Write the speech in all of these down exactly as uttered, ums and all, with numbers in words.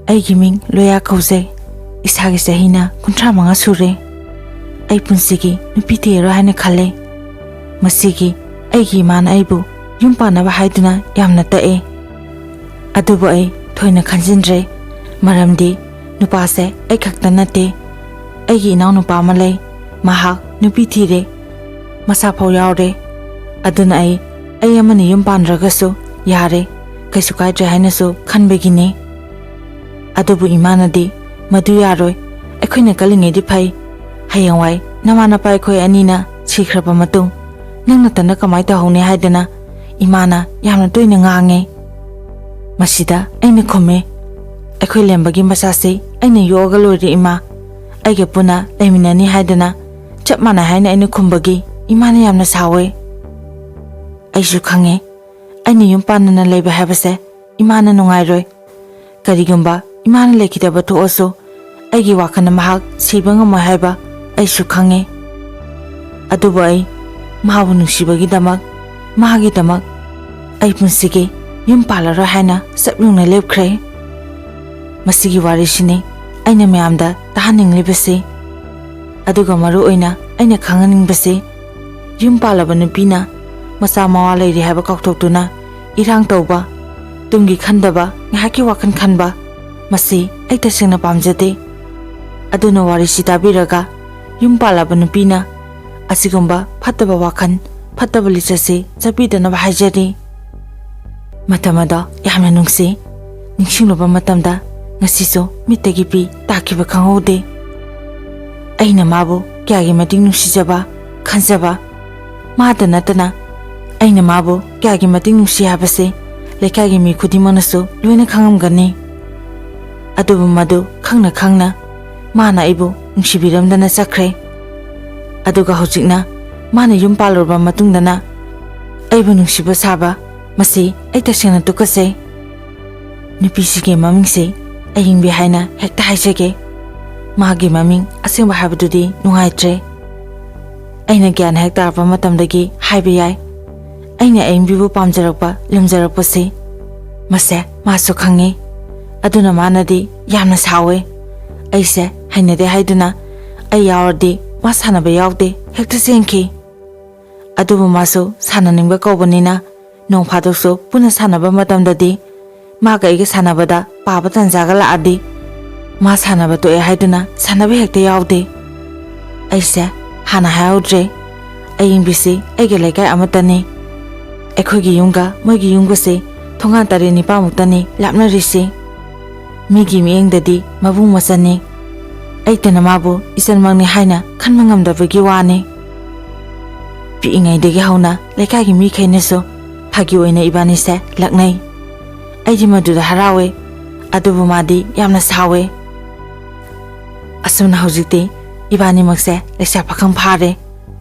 ꯑꯩꯒꯤ ꯃꯤꯡ ꯂꯣꯌꯥ ꯀꯧꯖꯩ꯫ ꯏꯁꯥꯒꯤ ꯆꯍꯤꯅ ꯀꯨꯟꯊ꯭ꯔꯥ ꯃꯉꯥ ꯁꯨꯔꯦ꯫ ꯑꯩ ꯄꯨꯟꯁꯤꯒꯤ ꯅꯨꯄꯤ ꯊꯤꯔꯔꯣꯏ ꯍꯥꯏꯅ ꯈꯜꯂꯦ꯫ ꯃꯁꯤꯒꯤ ꯑꯩꯒꯤ ꯏꯃꯥꯅ ꯑꯩꯕꯨ ꯌꯨꯝ ꯄꯥꯟꯅꯕ ꯍꯥꯏꯗꯨꯅ ꯌꯥꯝꯅ ꯇꯛꯑꯦ꯫ ꯑꯗꯨꯕꯨ ꯑꯩ ꯊꯣꯏꯅ ꯈꯟꯖꯤꯟꯗ꯭ꯔꯦ, ꯃꯔꯝꯗꯤ ꯅꯨꯄꯥꯁꯦ ꯑꯩ ꯈꯛꯇ ꯅꯠꯇꯦ꯫ ꯑꯩꯒꯤ ꯏꯅꯥꯎꯅꯨꯄꯥ ꯑꯃ ꯂꯩ, ꯃꯍꯥꯛ ꯅꯨꯄꯤ ꯊꯤꯔꯦ, ꯃꯆꯥ ꯐꯥꯎ ꯌꯥꯎꯔꯦ꯫ ꯑꯗꯨꯅ ꯑꯩ, ꯑꯩ ꯑꯃꯅ ꯌꯨꯝ ꯄꯥꯟꯗ꯭ꯔꯒꯁꯨ ꯌꯥꯔꯦ, ꯀꯩꯁꯨ ꯀꯥꯏꯗ꯭ꯔꯦ ꯍꯥꯏꯅꯁꯨ ꯈꯟꯕꯒꯤꯅꯤ꯫ ꯑꯗꯨꯕꯨ ꯏꯃꯥꯅꯗꯤ, "ꯃꯗꯨ ꯌꯥꯔꯣꯏ, ꯑꯩꯈꯣꯏꯅ ꯀꯜꯂꯤꯉꯩꯗꯤ ꯐꯩ, ꯍꯌꯦꯡꯋꯥꯏ ꯅꯃꯥ ꯅꯄꯥ ꯑꯩꯈꯣꯏ ꯑꯅꯤꯅ ꯁꯤꯈ꯭ꯔꯕ ꯃꯇꯨꯡ ꯅꯪ ꯅꯊꯟꯗ ꯀꯃꯥꯏ ꯇꯧꯍꯧꯅꯤ?" ꯍꯥꯏꯗꯅ ꯏꯃꯥꯅ ꯌꯥꯝꯅ ꯇꯣꯏꯅ ꯉꯥꯡꯉꯦ꯫ ꯃꯁꯤꯗ ꯑꯩꯅ ꯈꯨꯝꯃꯦ, "ꯑꯩꯈꯣꯏ ꯂꯦꯝꯕꯒꯤ ꯃꯆꯥꯁꯤ ꯑꯩꯅ ꯌꯣꯛꯑꯒ ꯂꯣꯏꯔꯦ ꯏꯃꯥ, ꯑꯩꯒ ꯄꯨꯟꯅ ꯂꯩꯃꯤꯟꯅꯅꯤ ꯍꯥꯏꯗꯅ ꯆꯞ ꯃꯥꯟꯅꯩ" ꯍꯥꯏꯅ ꯑꯩꯅ ꯈꯨꯝꯕꯒꯤ ꯏꯃꯥꯅ ꯌꯥꯝꯅ ꯁꯥꯎꯋꯦ꯫ ꯑꯩꯁꯨ ꯈꯪꯉꯦ, ꯑꯩꯅ ꯌꯨꯝ ꯄꯥꯟꯗꯅ ꯂꯩꯕ ꯍꯥꯏꯕꯁꯦ ꯏꯃꯥꯅ ꯅꯨꯡꯉꯥꯏꯔꯣꯏ꯫ ꯀꯔꯤꯒꯨꯝꯕ ꯏꯃꯥꯅ ꯂꯩꯈꯤꯗꯕ ꯊꯣꯛꯑꯁꯨ ꯑꯩꯒꯤ ꯋꯥꯈꯜꯅ ꯃꯍꯥꯛ ꯁꯤꯕ ꯉꯝꯃꯣꯏ ꯍꯥꯏꯕ ꯑꯩꯁꯨ ꯈꯪꯉꯦ꯫ ꯑꯗꯨꯕꯨ ꯑꯩ ꯃꯍꯥꯛꯄꯨ ꯅꯨꯡꯁꯤꯕꯒꯤꯗꯃꯛ, ꯃꯍꯥꯛꯀꯤꯗꯃꯛ ꯑꯩ ꯄꯨꯟꯁꯤꯒꯤ ꯌꯨꯝ ꯄꯥꯜꯂꯔꯣꯏ ꯍꯥꯏꯅ ꯆꯞ ꯌꯨꯡꯅ ꯂꯦꯞꯈ꯭ꯔꯦ꯫ ꯃꯁꯤꯒꯤ ꯋꯥꯔꯤꯁꯤꯅꯤ ꯑꯩꯅ ꯃꯌꯥꯝꯗ ꯇꯥꯍꯟꯅꯤꯡꯂꯤꯕꯁꯤ꯫ ꯑꯗꯨꯒ ꯃꯔꯨ ꯑꯣꯏꯅ ꯑꯩꯅ ꯈꯪꯍꯟꯅꯤꯡꯕꯁꯤ, ꯌꯨꯝ ꯄꯥꯜꯂꯕ ꯅꯨꯄꯤꯅ ꯃꯆꯥ ꯃꯋꯥ ꯂꯩꯔꯦ ꯍꯥꯏꯕ ꯀꯥꯎꯊꯣꯛꯇꯨꯅ ꯏꯔꯥꯡ ꯇꯧꯕ, ꯇꯨꯡꯒꯤ ꯈꯟꯗꯕ, ꯉꯥꯏꯍꯥꯛꯀꯤ ꯋꯥꯈꯜ ꯈꯟꯕ, ꯃꯁꯤ ꯑꯩ ꯇꯁꯦꯡꯅ ꯄꯥꯝꯖꯗꯦ꯫ ꯑꯗꯨꯅ ꯋꯥꯔꯤꯁꯤ ꯇꯥꯕꯤꯔꯒ ꯌꯨꯝ ꯄꯥꯜꯂꯕ ꯅꯨꯄꯤꯅ ꯑꯁꯤꯒꯨꯝꯕ ꯐꯠꯇꯕ ꯋꯥꯈꯜ, ꯐꯠꯇꯕ ꯂꯤꯆꯠꯁꯤ ꯆꯠꯄꯤꯗꯅꯕ ꯍꯥꯏꯖꯔꯤ꯫ ꯃꯇꯝ ꯑꯗꯣ ꯌꯥꯝꯅ ꯅꯨꯡꯁꯤ꯫ ꯅꯤꯡꯁꯤꯡꯂꯨꯕ ꯃꯇꯝꯗ ꯉꯁꯤꯁꯨ ꯃꯤꯠꯇꯒꯤ ꯄꯤ ꯇꯥꯈꯤꯕ ꯈꯪꯍꯧꯗꯦ꯫ ꯑꯩꯅ ꯃꯥꯕꯨ ꯀꯌꯥꯒꯤ ꯃꯇꯤꯛ ꯅꯨꯡꯁꯤꯖꯕ, ꯈꯟꯖꯕ, ꯃꯥꯇ ꯅꯠꯇꯅ ꯑꯩꯅ ꯃꯥꯕꯨ ꯀꯌꯥꯒꯤ ꯃꯇꯤꯛ ꯅꯨꯡꯁꯤ ꯍꯥꯏꯕꯁꯤ ꯂꯩꯀꯥꯏꯒꯤ ꯃꯤ ꯈꯨꯗꯤꯡꯃꯛꯅꯁꯨ ꯂꯣꯏꯅ ꯈꯪꯉꯝꯒꯅꯤ꯫ ꯑꯗꯨꯕꯨ ꯃꯗꯨ ꯈꯪꯅ ꯈꯪꯅ ꯃꯥꯅ ꯑꯩꯕꯨ ꯅꯨꯡꯁꯤꯕꯤꯔꯝꯗꯅ ꯆꯠꯈ꯭ꯔꯦ꯫ ꯑꯗꯨꯒ ꯍꯧꯖꯤꯛꯅ ꯃꯥꯅ ꯌꯨꯝ ꯄꯥꯜꯂꯨꯔꯕ ꯃꯇꯨꯡꯗꯅ ꯑꯩꯕꯨ ꯅꯨꯡꯁꯤꯕ ꯁꯥꯕ, ꯃꯁꯤ ꯑꯩ ꯇꯁꯦꯡꯅ ꯇꯨꯀꯠꯆꯩ꯫ ꯅꯨꯄꯤꯁꯤꯒꯤ ꯃꯃꯤꯡꯁꯤ ꯑꯌꯤꯡꯕꯤ ꯍꯥꯏꯅ ꯍꯦꯛꯇ ꯍꯥꯏꯖꯒꯦ꯫ ꯃꯥꯒꯤ ꯃꯃꯤꯡ ꯑꯁꯦꯡꯕ ꯍꯥꯏꯕꯗꯨꯗꯤ ꯅꯨꯡꯉꯥꯏꯇ꯭ꯔꯦ꯫ ꯑꯩꯅ ꯒ꯭ꯌꯥꯟ ꯍꯦꯛ ꯇꯥꯔꯛꯄ ꯃꯇꯝꯗꯒꯤ ꯍꯥꯏꯕ ꯌꯥꯏ, ꯑꯩꯅ ꯑꯌꯤꯡꯕꯤꯕꯨ ꯄꯥꯝꯖꯔꯛꯄ, ꯂꯨꯝꯖꯔꯛꯄꯁꯤ꯫ ꯃꯁꯦ ꯃꯥꯁꯨ ꯈꯪꯉꯤ꯫ ꯑꯗꯨꯅ ꯃꯥꯅꯗꯤ ꯌꯥꯝꯅ ꯁꯥꯎꯋꯦ꯫ ꯑꯩꯁꯦ ꯍꯩꯅꯗꯦ ꯍꯥꯏꯗꯨꯅ ꯑꯩ ꯌꯥꯎꯔꯗꯤ ꯃꯥ ꯁꯥꯟꯅꯕ ꯌꯥꯎꯗꯦ, ꯍꯦꯛꯇ ꯆꯦꯟꯈꯤ꯫ ꯑꯗꯨꯕꯨ ꯃꯥꯁꯨ ꯁꯥꯟꯅꯅꯤꯡꯕ ꯀꯧꯕꯅꯤꯅ ꯅꯣꯡ ꯐꯥꯗꯣꯛꯁꯨ ꯄꯨꯟꯅ ꯁꯥꯟꯅꯕ ꯃꯇꯝꯗꯗꯤ ꯃꯥꯒ ꯑꯩꯒ ꯁꯥꯟꯅꯕꯗ ꯄꯥꯕ ꯇꯟꯖꯥꯒ ꯂꯥꯛꯑꯗꯤ ꯃꯥ ꯁꯥꯟꯅꯕ ꯇꯣꯛꯑꯦ ꯍꯥꯏꯗꯨꯅ ꯁꯥꯟꯅꯕ ꯍꯦꯛꯇ ꯌꯥꯎꯗꯦ꯫ ꯑꯩꯁꯦ ꯍꯥꯟꯅ ꯍꯥꯏꯍꯧꯗ꯭ꯔꯦ꯫ ꯑꯌꯤꯡꯕꯤꯁꯤ ꯑꯩꯒꯤ ꯂꯩꯀꯥꯏ ꯑꯃꯠꯇꯅꯤ꯫ ꯑꯩꯈꯣꯏꯒꯤ ꯌꯨꯝꯒ ꯃꯣꯏꯒꯤ ꯌꯨꯝꯒꯁꯦ ꯊꯣꯡꯒꯥꯟ ꯇꯔꯦꯠ ꯅꯤꯄꯥꯜꯃꯨꯛꯇꯅꯤ ꯂꯥꯞꯅꯔꯤꯁꯤ꯫ ꯃꯤꯒꯤ ꯃꯤꯠꯌꯦꯡꯗꯗꯤ ꯃꯕꯨꯡ ꯃꯆꯟꯅꯤ꯫ ꯑꯩꯇꯅ ꯃꯥꯕꯨ ꯏꯆꯟꯃꯛꯅꯤ ꯍꯥꯏꯅ ꯈꯟꯕ ꯉꯝꯗꯕꯒꯤ ꯋꯥꯅꯤ꯫ ꯄꯤꯛꯏꯉꯩꯗꯒꯤ ꯍꯧꯅ ꯂꯩꯀꯥꯏꯒꯤ ꯃꯤꯈꯩꯅꯁꯨ ꯐꯥꯒꯤ ꯑꯣꯏꯅ ꯏꯕꯥꯅꯤꯁꯦ ꯂꯛꯅꯩ꯫ ꯑꯩꯗꯤ ꯃꯗꯨꯗ ꯍꯔꯥꯎꯋꯦ, ꯑꯗꯨꯕꯨ ꯃꯥꯗꯤ ꯌꯥꯝꯅ ꯁꯥꯎꯋꯦ꯫ ꯑꯁꯨꯝꯅ ꯍꯧꯖꯤꯛꯇꯤ ꯏꯕꯥꯅꯤꯃꯛꯁꯦ ꯂꯩꯁꯥ ꯄꯥꯈꯪ ꯐꯥꯔꯦ꯫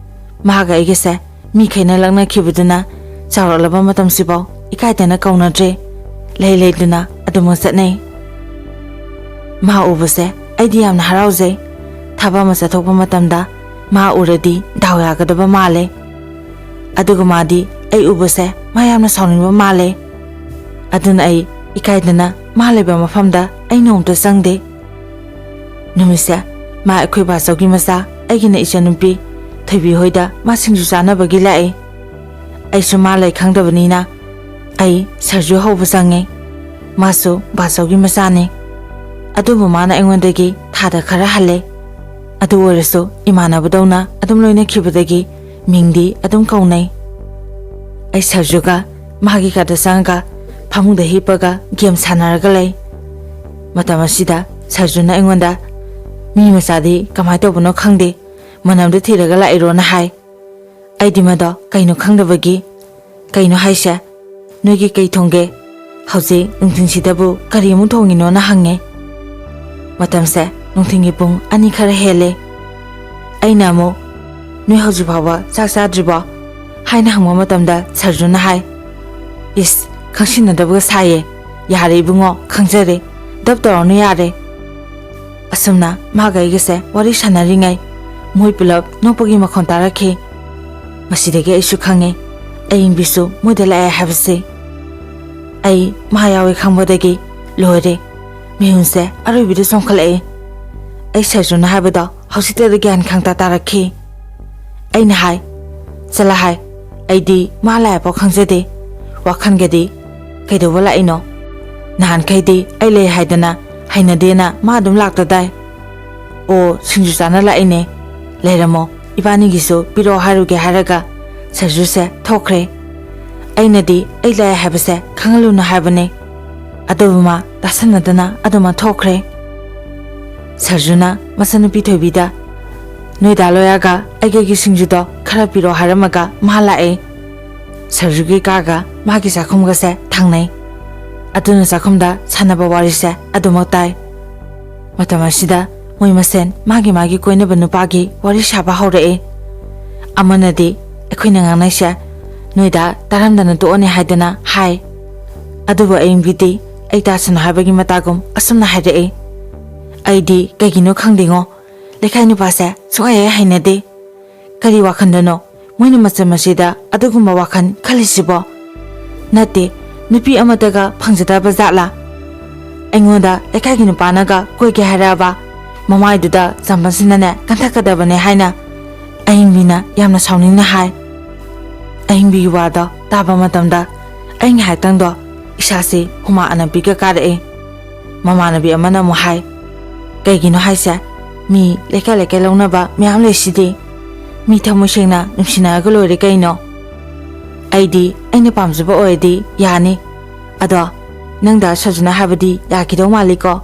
ꯃꯍꯥꯛꯀ ꯑꯩꯒꯁꯦ ꯃꯤꯈꯩꯅ ꯂꯛꯅꯈꯤꯕꯗꯨꯅ ꯆꯥꯎꯔꯛꯂꯕ ꯃꯇꯝꯁꯤꯐꯥꯎ ꯏꯀꯥꯏꯗꯅ ꯀꯧꯅꯗ꯭ꯔꯦ꯫ ꯂꯩ ꯂꯩꯗꯨꯅ ꯑꯗꯨꯃꯛ ꯆꯠꯅꯩ꯫ ꯃꯥ ꯎꯕꯁꯦ ꯑꯩꯗꯤ ꯌꯥꯝꯅ ꯍꯔꯥꯎꯖꯩ꯫ ꯊꯕꯛ ꯑꯃ ꯆꯠꯊꯣꯛꯄ ꯃꯇꯝꯗ ꯃꯥ ꯎꯔꯗꯤ ꯗꯥꯎ ꯌꯥꯒꯗꯕ ꯃꯥꯜꯂꯦ꯫ ꯑꯗꯨꯒ ꯃꯥꯗꯤ ꯑꯩ ꯎꯕꯁꯦ ꯃꯥ ꯌꯥꯝꯅ ꯁꯥꯎꯅꯤꯡꯕ ꯃꯥꯜꯂꯦ꯫ ꯑꯗꯨꯅ ꯑꯩ ꯏꯀꯥꯏꯗꯅ ꯃꯥ ꯂꯩꯕ ꯃꯐꯝꯗ ꯑꯩ ꯅꯣꯡꯃꯇ ꯆꯪꯗꯦ꯫ ꯅꯨꯃꯤꯠꯁꯦ ꯃꯥ ꯑꯩꯈꯣꯏ ꯕꯥꯆꯧꯒꯤ ꯃꯆꯥ, ꯑꯩꯒꯤꯅ ꯏꯆꯟꯅꯨꯄꯤ ꯊꯣꯏꯕꯤ ꯍꯣꯏꯗ ꯃꯥ ꯁꯤꯡꯖꯨ ꯆꯥꯅꯕꯒꯤ ꯂꯥꯛꯑꯦ꯫ ꯑꯩꯁꯨ ꯃꯥ ꯂꯩ ꯈꯪꯗꯕꯅꯤꯅ ꯑꯩ ꯁꯔꯖꯨ ꯍꯧꯕ ꯆꯪꯉꯦ꯫ ꯃꯥꯁꯨ ꯕꯥꯆꯧꯒꯤ ꯃꯆꯥꯅꯤ꯫ ꯑꯗꯨꯕꯨ ꯃꯥꯅ ꯑꯩꯉꯣꯟꯗꯒꯤ ꯊꯥꯗ ꯈꯔ ꯍꯜꯂꯦ꯫ ꯑꯗꯨ ꯑꯣꯏꯔꯁꯨ ꯏꯃꯥꯟꯅꯕꯗꯧꯅ ꯑꯗꯨꯝ ꯂꯣꯏꯅꯈꯤꯕꯗꯒꯤ ꯃꯤꯡꯗꯤ ꯑꯗꯨꯝ ꯀꯧꯅꯩ꯫ ꯑꯩ ꯁꯔꯖꯨꯒ ꯃꯥꯒꯤ ꯀꯥꯗ ꯆꯪꯉꯒ ꯐꯃꯨꯡꯗ ꯍꯤꯞꯄꯒ ꯒꯦꯝ ꯁꯥꯟꯅꯔꯒ ꯂꯩ꯫ ꯃꯇꯝ ꯑꯁꯤꯗ ꯁꯔꯖꯨꯅ ꯑꯩꯉꯣꯟꯗ, "ꯃꯤ ꯃꯆꯥꯗꯤ ꯀꯃꯥꯏꯅ ꯇꯧꯕꯅꯣ ꯈꯪꯗꯦ, ꯃꯅꯝꯗ ꯊꯤꯔꯒ ꯂꯥꯛꯏꯔꯣꯅ" ꯍꯥꯏ꯫ ꯑꯩꯗꯤ ꯃꯗꯣ ꯀꯩꯅꯣ ꯈꯪꯗꯕꯒꯤ, "ꯀꯩꯅꯣ ꯍꯥꯏꯁꯦ? ꯅꯣꯏꯒꯤ ꯀꯩ ꯊꯣꯡꯒꯦ? ꯍꯧꯖꯤꯛ ꯅꯨꯡꯊꯤꯟꯁꯤꯗꯕꯨ ꯀꯔꯤ ꯑꯃꯨꯛ ꯊꯣꯡꯉꯤꯅꯣꯅ?" ꯍꯪꯉꯦ꯫ ꯃꯇꯝꯁꯦ ꯅꯨꯡꯊꯤꯟꯒꯤ ꯄꯨꯡ ꯑꯅꯤ ꯈꯔ ꯍꯦꯜꯂꯦ꯫ ꯑꯩꯅ ꯑꯃꯨꯛ, "ꯅꯣꯏ ꯍꯧꯖꯤꯛ ꯐꯥꯎꯕ ꯆꯥꯛ ꯆꯥꯗ꯭ꯔꯤꯕꯣ?" ꯍꯥꯏꯅ ꯍꯪꯕ ꯃꯇꯝꯗ ꯁꯔꯖꯨꯅ ꯍꯥꯏ, "ꯏꯁ, ꯈꯪꯁꯤꯟꯅꯗꯕꯒ ꯁꯥꯏꯌꯦ꯫ ꯌꯥꯔꯦ ꯏꯕꯨꯡꯉꯣ, ꯈꯪꯖꯔꯦ꯫ ꯗꯞ ꯇꯧꯔꯅꯨ, ꯌꯥꯔꯦ꯫" ꯑꯁꯨꯝꯅ ꯃꯥꯒ ꯑꯩꯒꯁꯦ ꯋꯥꯔꯤ ꯁꯥꯟꯅꯔꯤꯉꯩ ꯃꯣꯏ ꯄꯨꯂꯞ ꯅꯣꯛꯄꯒꯤ ꯃꯈꯣꯟ ꯇꯥꯔꯛꯈꯤ꯫ ꯃꯁꯤꯗꯒꯤ ꯑꯩꯁꯨ ꯈꯪꯉꯦ, ꯑꯌꯤꯡꯕꯤꯁꯨ ꯃꯣꯏꯗ ꯂꯥꯛꯑꯦ ꯍꯥꯏꯕꯁꯦ꯫ ꯑꯩ ꯃꯥ ꯌꯥꯎꯋꯦ ꯈꯪꯕꯗꯒꯤ ꯂꯣꯏꯔꯦ, ꯃꯤꯍꯨꯟꯁꯦ ꯑꯔꯣꯏꯕꯤꯗ ꯆꯣꯡꯈꯠꯂꯛꯏ꯫ ꯑꯩ ꯁꯔꯖꯨꯅ ꯍꯥꯏꯕꯗꯣ ꯍꯧꯖꯤꯛꯇꯗ ꯒ꯭ꯌꯥꯟ ꯈꯪꯇꯥ ꯇꯥꯔꯛꯈꯤ꯫ ꯑꯩꯅ ꯍꯥꯏ, "ꯆꯠꯂ ꯍꯥꯏ, ꯑꯩꯗꯤ ꯃꯥ ꯂꯥꯛꯑꯦꯐꯥꯎ ꯈꯪꯖꯗꯦ꯫ ꯋꯥꯈꯜꯒꯗꯤ ꯀꯩꯗꯧꯕ ꯂꯥꯛꯏꯅꯣ? ꯅꯍꯥꯟꯈꯩꯗꯤ ꯑꯩ ꯂꯩ ꯍꯥꯏꯗꯅ ꯍꯩꯅꯗꯦꯅ ꯃꯥ ꯑꯗꯨꯝ ꯂꯥꯛꯇꯗꯥꯏ? ꯑꯣ, ꯁꯤꯡꯖꯨ ꯆꯥꯅ ꯂꯥꯛꯏꯅꯦ꯫ ꯂꯩꯔꯝꯃꯣ, ꯏꯕꯥꯅꯤꯒꯤꯁꯨ ꯄꯤꯔꯛꯑꯣ" ꯍꯥꯏꯔꯨꯒꯦ ꯍꯥꯏꯔꯒ ꯁꯔꯖꯨꯁꯦ ꯊꯣꯛꯈ꯭ꯔꯦ꯫ ꯑꯩꯅꯗꯤ ꯑꯩ ꯂꯥꯛꯑꯦ ꯍꯥꯏꯕꯁꯦ ꯈꯪꯍꯜꯂꯨꯅꯨ ꯍꯥꯏꯕꯅꯦ꯫ ꯑꯗꯨꯕꯨ ꯃꯥ ꯇꯥꯁꯟꯅꯗꯅ ꯑꯗꯨꯃꯛ ꯊꯣꯛꯈ꯭ꯔꯦ꯫ ꯁꯔꯖꯨꯅ ꯃꯆꯟꯅꯨꯄꯤ ꯊꯣꯏꯕꯤꯗ, "ꯅꯣꯏꯗꯥ ꯂꯣꯌꯥꯒ ꯑꯩꯒꯒꯤ ꯁꯤꯡꯖꯨꯗꯣ ꯈꯔ ꯄꯤꯔꯛꯑꯣ" ꯍꯥꯏꯔꯝꯃꯒ ꯃꯥ ꯂꯥꯛꯑꯦ꯫ ꯁꯔꯖꯨꯒꯤ ꯀꯥꯒ ꯃꯥꯒꯤ ꯆꯥꯛꯈꯨꯝꯒꯁꯦ ꯊꯪꯅꯩ꯫ ꯑꯗꯨꯅ ꯆꯥꯛꯈꯨꯝꯗ ꯁꯥꯟꯅꯕ ꯋꯥꯔꯤꯁꯦ ꯑꯗꯨꯃꯛ ꯇꯥꯏ꯫ ꯃꯇꯝ ꯑꯁꯤꯗ ꯃꯣꯏ ꯃꯁꯦꯟ ꯃꯥꯒꯤ ꯃꯥꯒꯤ ꯀꯣꯏꯅꯕ ꯅꯨꯄꯥꯒꯤ ꯋꯥꯔꯤ ꯁꯥꯕ ꯍꯧꯔꯛꯑꯦ꯫ ꯑꯃꯅꯗꯤ, "ꯑꯩꯈꯣꯏꯅ ꯉꯥꯡꯅꯩꯁꯦ ꯅꯣꯏꯗ ꯇꯥꯔꯝꯗꯅ ꯇꯣꯛꯑꯅꯤ" ꯍꯥꯏꯗꯅ ꯍꯥꯏ꯫ ꯑꯗꯨꯕꯨ ꯑꯌꯤꯡꯕꯤꯗꯤ ꯑꯩ ꯇꯥꯁꯅꯨ ꯍꯥꯏꯕꯒꯤ ꯃꯇꯥꯒꯨꯝ ꯑꯁꯨꯝꯅ ꯍꯥꯏꯔꯛꯏ꯫ ꯑꯩꯗꯤ ꯀꯩꯒꯤꯅꯣ ꯈꯪꯗꯦꯉꯣ, ꯂꯩꯀꯥꯏ ꯅꯨꯄꯥꯁꯦ ꯁꯨꯡꯍꯩ ꯍꯦꯛ ꯍꯩꯅꯗꯦ꯫ ꯀꯔꯤ ꯋꯥꯈꯜꯗꯅꯣ ꯃꯣꯏꯅ ꯃꯆꯝ ꯑꯁꯤꯗ ꯑꯗꯨꯒꯨꯝꯕ ꯋꯥꯈꯜ ꯈꯜꯂꯤꯁꯤꯕꯣ? ꯅꯠꯇꯦ, ꯅꯨꯄꯤ ꯑꯃꯠꯇꯒ ꯐꯪꯖꯗꯕ ꯖꯥꯠꯂꯥ? ꯑꯩꯉꯣꯟꯗ ꯂꯩꯀꯥꯏꯒꯤ ꯅꯨꯄꯥꯅꯒ ꯀꯣꯏꯒꯦ ꯍꯥꯏꯔꯛꯑꯕ, ꯃꯃꯥꯏꯗꯨꯗ ꯆꯝꯕꯜꯁꯤꯅꯅꯦ ꯀꯟꯊꯛꯀꯗꯕꯅꯦ ꯍꯥꯏꯅ ꯑꯍꯤꯡꯕꯤꯅ ꯌꯥꯝꯅ ꯁꯥꯎꯅꯤꯡꯅ ꯍꯥꯏ꯫ ꯑꯍꯤꯡꯕꯤꯒꯤ ꯋꯥꯗꯣ ꯇꯥꯕ ꯃꯇꯝꯗ ꯑꯩ ꯉꯥꯏꯍꯥꯛꯇꯪꯗꯣ ꯏꯁꯥꯁꯤ ꯍꯨꯃꯥꯡ ꯑꯅꯞꯄꯤꯒ ꯀꯥꯔꯛꯑꯦ꯫ ꯃꯃꯥꯟꯅꯕꯤ ꯑꯃꯅ ꯑꯃꯨꯛ ꯍꯥꯏ, "ꯀꯩꯒꯤꯅꯣ ꯍꯥꯏꯁꯦ? ꯃꯤ ꯂꯩꯀꯥꯏ ꯂꯩꯀꯥꯏ ꯂꯧꯅꯕ ꯃꯌꯥꯝ ꯂꯩꯁꯤꯗꯤ꯫ ꯃꯤ ꯊꯃꯣꯏ ꯁꯦꯡꯅ ꯅꯨꯡꯁꯤꯅꯔꯒ ꯂꯣꯏꯔꯦ ꯀꯩꯅꯣ꯫ ꯑꯩꯗꯤ ꯑꯩꯅ ꯄꯥꯝꯖꯕ ꯑꯣꯏꯔꯗꯤ ꯌꯥꯅꯤ꯫ ꯑꯗꯣ ꯅꯪꯗ ꯁꯔꯖꯨꯅ ꯍꯥꯏꯕꯗꯤ ꯌꯥꯈꯤꯗꯧ ꯃꯥꯜꯂꯤꯀꯣ?"